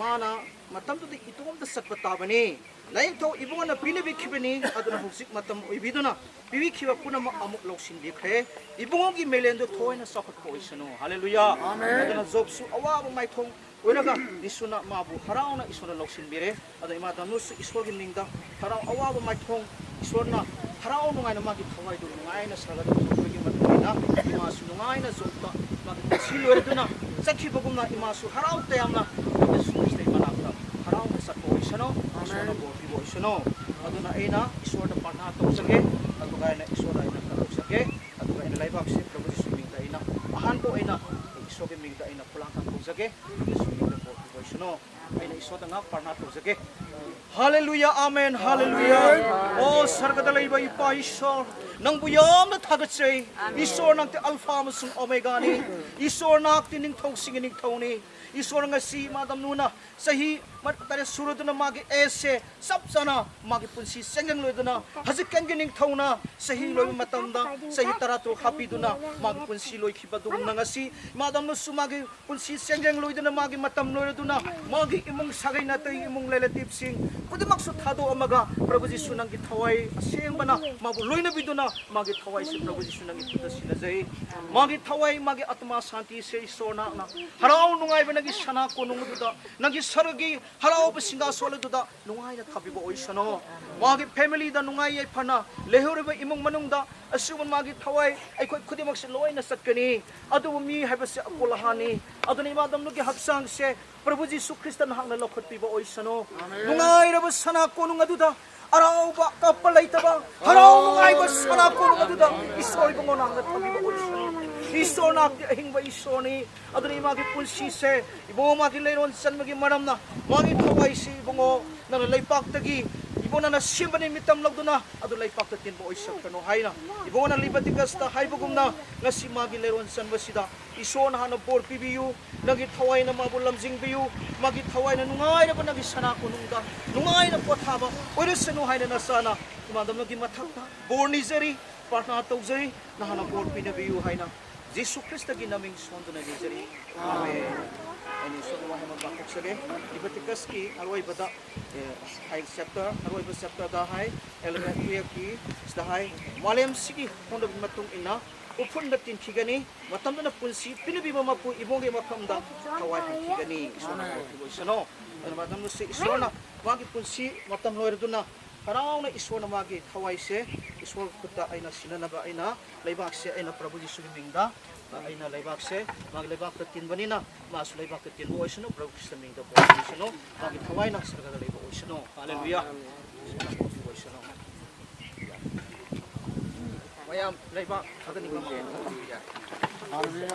ꯃꯥꯅ Matamdudi itomda ꯆꯠꯄ ꯇꯥꯕꯅꯤ. ꯂꯥꯏꯅꯤꯡꯊꯧ ꯏꯕꯨꯡꯉꯣꯅ ꯄꯤꯅꯕꯤꯈꯤꯕꯅꯤ. ꯑꯗꯨꯅ ꯍꯧꯖꯤꯛ ꯃꯇꯝ ꯑꯣꯏꯕꯤꯗꯨꯅ ꯄꯤꯕꯤꯈꯤꯕ ꯄꯨꯝꯅꯃꯛ ꯑꯃꯨꯛ ꯂꯧꯁꯤꯟꯕꯤꯈ꯭ꯔꯦ. ꯏꯕꯨꯡꯉꯣꯒꯤ ꯃꯦꯂꯦꯟꯗꯨ ꯊꯣꯏꯅ ꯆꯥꯎꯈꯠꯄ ꯑꯣꯏꯁꯅꯨ. ꯍꯥꯂꯦꯂꯨꯌꯥ. ꯑꯗꯨꯅ ꯖꯣꯕꯁꯨ ꯑꯋꯥꯕ ꯃꯥꯏꯊꯣꯡ ꯑꯣꯏꯔꯒ ꯅꯤꯁꯨꯅ ꯃꯥꯕꯨ ꯍꯔꯥꯎꯅ ꯏꯁꯣꯔꯅ ꯂꯧꯁꯤꯟꯕꯤꯔꯦ. ꯑꯗꯨꯅ ꯏꯃꯥ ꯗꯅꯨꯁꯨ ꯏꯁꯣꯔꯒꯤ ꯃꯤꯡꯗ ꯍꯔꯥꯎ ꯑꯋꯥꯕ ꯃꯥꯏꯊꯣꯡ ꯏꯁꯣꯔꯅ ꯍꯔꯥꯎ ꯅꯨꯡꯉꯥꯏꯅ ꯃꯥꯒꯤ ꯊꯋꯥꯏꯗꯨ ꯅꯨꯡꯉꯥꯏꯅ ꯁꯔꯒꯗ ꯄꯨꯊꯣꯛꯄꯒꯤ ꯃꯇꯨꯡ ꯏꯟꯅ ꯏꯃꯥꯁꯨ ꯅꯨꯡꯉꯥꯏꯅ ꯖꯣꯕꯇ ꯃꯥꯒꯤ ꯄꯨꯟꯁꯤ ꯂꯣꯏꯔꯗꯨꯅ ꯆꯠꯈꯤꯕꯒꯨꯝꯅ ꯏꯃꯥꯁꯨ ꯍꯔꯥꯎ ꯇꯌꯥꯝꯅ ꯌꯤꯁꯨ ꯈ꯭ꯔꯤꯁꯇꯒꯤ ꯃꯅꯥꯛꯇ ꯍꯔꯥꯎꯅ ꯆꯠꯄ ꯑꯣꯏꯁꯅꯨ. ꯏꯁꯣꯔꯅ ꯕꯣꯔ ꯄꯤꯕ ꯑꯣꯏꯁꯅꯨ. ꯑꯗꯨꯅ ꯑꯩꯅ ꯏꯁꯣꯔꯗ ꯄ꯭ꯔꯥꯔꯊꯅꯥ ꯇꯧꯖꯒꯦ. ꯑꯗꯨꯒ ꯑꯩꯅ ꯏꯁꯣꯔꯗ ꯑꯩꯅ ꯀꯠꯊꯣꯛꯆꯒꯦ. ꯑꯗꯨꯒ ꯑꯩꯅ ꯂꯩꯕꯥꯛꯁꯦ ꯄ꯭ꯔꯚꯨ ꯖꯤꯁꯨ ꯃꯤꯡꯗ ꯑꯩꯅ ꯑꯍꯥꯟꯕ ꯑꯣꯏꯅ ꯏꯁꯣꯔꯒꯤ ꯃꯤꯡꯗ ꯑꯩꯅ ꯈꯨꯂꯥꯡꯈꯥꯡ ꯇꯧꯖꯒꯦ. ꯖꯤꯁꯨ ꯃꯤꯡꯗ ꯕꯣꯔ ꯄꯤꯕ ꯑꯣꯏꯁꯅꯨ. ꯑꯩꯅ ꯏꯁꯣꯔꯗ ꯉꯥꯛ ꯄ꯭ꯔꯥꯔꯊꯅꯥ ꯇꯧꯖꯒꯦ. ꯍꯥꯂꯦꯂꯨꯌꯥ, ꯑꯥꯃꯦꯟ, ꯍꯥꯂꯦꯂꯨꯌꯥ. ꯑꯣ ꯁꯔꯒꯗ ꯂꯩꯕ ꯏꯄꯥ ꯏꯁꯣꯔ, ꯅꯪꯕꯨ ꯌꯥꯝꯅ ꯊꯥꯒꯠꯆꯩ. ꯏꯁꯣꯔ, ꯅꯪꯇꯤ ꯑꯜꯐꯥ ꯑꯃꯁꯨꯡ ꯑꯣꯃꯦꯒꯥꯅꯤ. ꯏꯁꯣꯔ, ꯅꯍꯥꯛꯇꯤ ꯅꯤꯡꯊꯧꯁꯤꯡꯒꯤ ꯅꯤꯡꯊꯧꯅꯤ. ꯏꯁꯣꯔ, ꯉꯁꯤ ꯃꯥꯗꯝꯅꯨꯅ ꯆꯍꯤ 7 ꯁꯨꯔꯗꯨꯅ ꯃꯥꯒꯤ ꯑꯦꯖꯁꯦ ꯆꯞ ꯆꯥꯅ ꯃꯥꯒꯤ ꯄꯨꯟꯁꯤ ꯆꯦꯡꯖꯪ ꯂꯣꯏꯗꯨꯅ ꯍꯧꯖꯤꯛꯀꯥꯟꯒꯤ ꯅꯤꯡꯊꯧꯅ ꯆꯍꯤ ꯂꯣꯏꯕ ꯃꯇꯝꯗ ꯆꯍꯤ 16 ꯍꯥꯞꯄꯤꯗꯨꯅ ꯃꯥꯒꯤ ꯄꯨꯟꯁꯤ ꯂꯣꯏꯈꯤꯕ ꯑꯗꯨꯒꯨꯝꯅ ꯉꯁꯤ ꯃꯥꯗꯝꯅꯁꯨ ꯃꯥꯒꯤ ꯄꯨꯟꯁꯤ ꯆꯦꯡꯖꯪ ꯂꯣꯏꯗꯨꯅ ꯃꯥꯒꯤ ꯃꯇꯝ ꯂꯣꯏꯔꯗꯨꯅ ꯃꯥꯒꯤ ꯏꯃꯨꯡ ꯁꯥꯒꯩ ꯅꯥꯇꯩ ꯏꯃꯨꯡ ꯔꯤꯂꯦꯇꯤꯚꯁꯤꯡ ꯈꯨꯗꯤꯡꯃꯛꯁꯨ ꯊꯥꯗꯣꯛꯑꯝꯃꯒ ꯄ꯭ꯔꯚꯨ ꯖꯤꯁꯨ ꯅꯪꯒꯤ ꯊꯋꯥꯏ ꯑꯁꯦꯡꯕꯅ ꯃꯥꯕꯨ ꯂꯣꯏꯅꯕꯤꯗꯨꯅ ꯃꯥꯒꯤ ꯊꯋꯥꯏꯁꯦ ꯄ꯭ꯔꯚꯨ ꯖꯤꯁꯨ ꯅꯪꯒꯤ ꯈꯨꯠꯇ ꯁꯤꯟꯅꯖꯩ. ꯃꯥꯒꯤ ꯊꯋꯥꯏ ꯃꯥꯒꯤ ꯑꯇꯃꯥ ꯁꯥꯟꯇꯤꯁꯦ ꯏꯁꯣꯔꯅ ꯍꯔꯥꯎ ꯅꯨꯡꯉꯥꯏꯕ ꯅꯪꯒꯤ ꯁꯅꯥ ꯀꯣꯅꯨꯡ ꯑꯗꯨꯗ ꯅꯪꯒꯤ ꯁꯔꯒꯤ ꯍꯔꯥꯎꯕ ꯁꯤꯡꯒꯥꯁꯣꯜ ꯑꯗꯨꯗ ꯅꯨꯡꯉꯥꯏꯅ ꯊꯥꯕꯤꯕ ꯑꯣꯏꯁꯅꯣ. ꯃꯥꯒꯤ ꯐꯦꯃꯤꯂꯤꯗ ꯅꯨꯡꯉꯥꯏ ꯌꯥꯏꯐꯅ ꯂꯩꯍꯧꯔꯤꯕ ꯏꯃꯨꯡ ꯃꯅꯨꯡꯗ ꯑꯁꯤꯒꯨꯝꯕ ꯃꯥꯒꯤ ꯊꯋꯥꯏ ꯑꯩꯈꯣꯏ ꯈꯨꯗꯤꯡꯃꯛꯁꯦ ꯂꯣꯏꯅ ꯆꯠꯀꯅꯤ. ꯑꯗꯨꯕꯨ ꯃꯤ ꯍꯥꯏꯕꯁꯦ ꯑꯀꯣꯂꯍꯥꯅꯤ. ꯑꯗꯨꯅ ꯏꯃꯥꯗꯝꯅꯨꯒꯤ ꯍꯛꯆꯥꯡꯁꯦ ꯄ꯭ꯔꯚꯨ ꯖꯤꯁꯨ ꯈ꯭ꯔꯤꯁꯇ ꯅꯍꯥꯛꯅ ꯂꯧꯈꯠꯄꯤꯕ ꯑꯣꯏꯁꯅꯣ. ꯅꯨꯡꯉꯥꯏꯔꯕ ꯁꯅꯥ ꯀꯣꯅꯨꯡ ꯑꯗꯨꯗ ꯑꯔꯥꯎꯕ ꯀꯞꯄ ꯂꯩꯇꯕ ꯍꯔꯥꯎ ꯅꯨꯡꯉꯥꯏꯕ ꯁꯅꯥ ꯀꯣꯅꯨꯡ ꯑꯗꯨꯗ ꯏꯁꯣꯔ ꯏꯕꯨꯡꯉꯣ ꯅꯍꯥꯛꯅ ꯊꯝꯕꯤꯕ ꯑꯣꯏꯁꯅꯨ. ꯏꯁꯣꯔ ꯅꯍꯥꯛꯇꯤ ꯑꯍꯤꯡꯕ ꯏꯁꯣꯔꯅꯤ. ꯑꯗꯨꯅ ꯏꯃꯥꯒꯤ ꯄꯨꯟꯁꯤꯁꯦ ꯏꯕꯨꯡꯉꯣ ꯃꯥꯒꯤ ꯂꯩꯔꯣꯟ ꯆꯟꯕꯒꯤ ꯃꯔꯝꯅ ꯃꯥꯒꯤ ꯊꯋꯥꯏꯁꯤ ꯏꯕꯨꯡꯉꯣ ꯅꯪꯅ ꯂꯩꯄꯥꯛꯇꯒꯤ ꯏꯕꯨꯡꯉꯣ ꯅꯪꯅ ꯁꯦꯝꯕꯅꯤ ꯃꯤꯇꯝ ꯂꯧꯗꯨꯅ ꯑꯗꯨ ꯂꯩꯄꯥꯛꯇ ꯇꯤꯟꯕ ꯑꯣꯏꯁꯛꯈ꯭ꯔꯅꯨ ꯍꯥꯏꯅ ꯏꯕꯨꯡꯉꯣꯅ ꯂꯤꯕꯇꯤꯀꯁꯇ ꯍꯥꯏꯕꯒꯨꯝꯅ ꯉꯁꯤ ꯃꯥꯒꯤ ꯂꯩꯔꯣꯟ ꯆꯟꯕꯁꯤꯗ ꯏꯁꯣꯔꯅ ꯍꯥꯟꯅ ꯕꯣꯔ ꯄꯤꯕꯤꯌꯨ. ꯅꯪꯒꯤ ꯊꯋꯥꯏꯅ ꯃꯥꯕꯨ ꯂꯝꯖꯤꯡꯕꯤꯌꯨ. ꯃꯥꯒꯤ ꯊꯋꯥꯏꯅ ꯅꯨꯡꯉꯥꯏꯔꯕ ꯅꯪꯒꯤ ꯁꯅꯥ ꯀꯣꯅꯨꯡꯗ ꯅꯨꯡꯉꯥꯏꯅ ꯄꯣꯊꯥꯕ ꯑꯣꯏꯔꯁꯅꯨ ꯍꯥꯏꯅ ꯅꯆꯥꯅ ꯏꯃꯥꯟꯗꯝꯅꯒꯤ ꯃꯊꯛꯇ ꯕꯣꯔ ꯅꯤꯖꯔꯤ, ꯄ꯭ꯔꯥꯔꯊꯅꯥ ꯇꯧꯖꯔꯤ. ꯅꯍꯥꯟꯅ ꯕꯣꯔ ꯄꯤꯅꯕꯤꯌꯨ ꯍꯥꯏꯅ ꯖꯤꯁꯨ ꯈ꯭ꯔꯤꯁꯇꯒꯤ ꯅꯃꯤꯡ ꯁꯣꯟꯗꯨꯅ ꯅꯤꯖꯔꯤ, ꯑꯥꯃꯦꯟ. ꯑꯩꯅ ꯏꯁꯣꯔꯒꯤ ꯋꯥꯍꯩ ꯑꯃ ꯄꯥꯡꯊꯣꯛꯆꯒꯦ. ꯂꯤꯕꯇꯤꯀꯁꯀꯤ ꯑꯔꯣꯏꯕꯗ ꯍꯥꯏ ꯆꯦꯞꯇꯔ ꯑꯔꯣꯏꯕ ꯆꯦꯞꯇꯔꯗ ꯍꯥꯏ 11 12ꯀꯤ ꯁꯤꯗ ꯍꯥꯏ ꯃꯥꯂꯦꯝꯁꯤꯒꯤ ꯍꯣꯠꯅꯕꯒꯤ ꯃꯇꯨꯡ ꯏꯟꯅ ꯎꯐꯨꯟꯗ ꯇꯤꯟꯈꯤꯒꯅꯤ. ꯃꯇꯝꯗꯨꯅ ꯄꯨꯟꯁꯤ ꯄꯤꯅꯕꯤꯕ ꯃꯄꯨ ꯏꯕꯨꯡꯒꯤ ꯃꯐꯝꯗ ꯊꯋꯥꯏ ꯍꯟꯈꯤꯒꯅꯤ. ꯏꯁꯣꯔꯅ ꯄꯣꯔꯛꯈꯤꯕ ꯑꯣꯏꯁꯅꯨ. ꯑꯗꯨꯅ ꯃꯇꯝꯗꯨꯁꯨ ꯏꯁꯣꯔꯅ ꯃꯥꯒꯤ ꯄꯨꯟꯁꯤ ꯃꯇꯝ ꯂꯣꯏꯔꯗꯨꯅ ꯍꯔꯥꯎꯅ ꯏꯁꯣꯔꯅ ꯃꯥꯒꯤ ꯊꯋꯥꯏꯁꯦ ꯏꯁꯣꯔ ꯈꯨꯠꯇ ꯑꯩꯅ ꯁꯤꯟꯅꯅꯕ ꯑꯩꯅ ꯂꯩꯕꯥꯛꯁꯦ ꯑꯩꯅ ꯄ꯭ꯔꯚꯨ ꯖꯤꯁꯨꯒꯤ ꯃꯤꯡꯗ ꯑꯩꯅ ꯂꯩꯕꯥꯛꯁꯦ ꯃꯥꯒꯤ ꯂꯩꯕꯥꯛꯇ ꯇꯤꯟꯕꯅꯤꯅ ꯃꯥꯁꯨ ꯂꯩꯕꯥꯛꯇ ꯇꯤꯟꯕ ꯑꯣꯏꯁꯅꯨ. ꯄ꯭ꯔꯚꯨ ꯈ꯭ꯔꯤꯁꯇ ꯃꯤꯡꯗ ꯕꯣꯔ ꯄꯤꯁꯅꯨ. ꯃꯥꯒꯤ ꯊꯋꯥꯏꯅ ꯁꯔꯒꯗ ꯂꯩꯕ ꯑꯣꯏꯁꯅꯨ. ꯍꯥꯂꯦꯂꯨꯌꯥ. ꯏꯁꯣꯔꯅ ꯕꯣꯔ ꯄꯤꯕ ꯑꯣꯏꯁꯅꯨ. ꯃꯌꯥꯝ ꯂꯩꯕꯥꯛ ꯊꯥꯒꯠꯅꯤꯡꯕ ꯃꯈꯣꯟ ꯊꯥꯒꯠꯄꯤꯕ ꯌꯥꯏ. ꯍꯥꯂꯦꯂꯨꯌꯥ.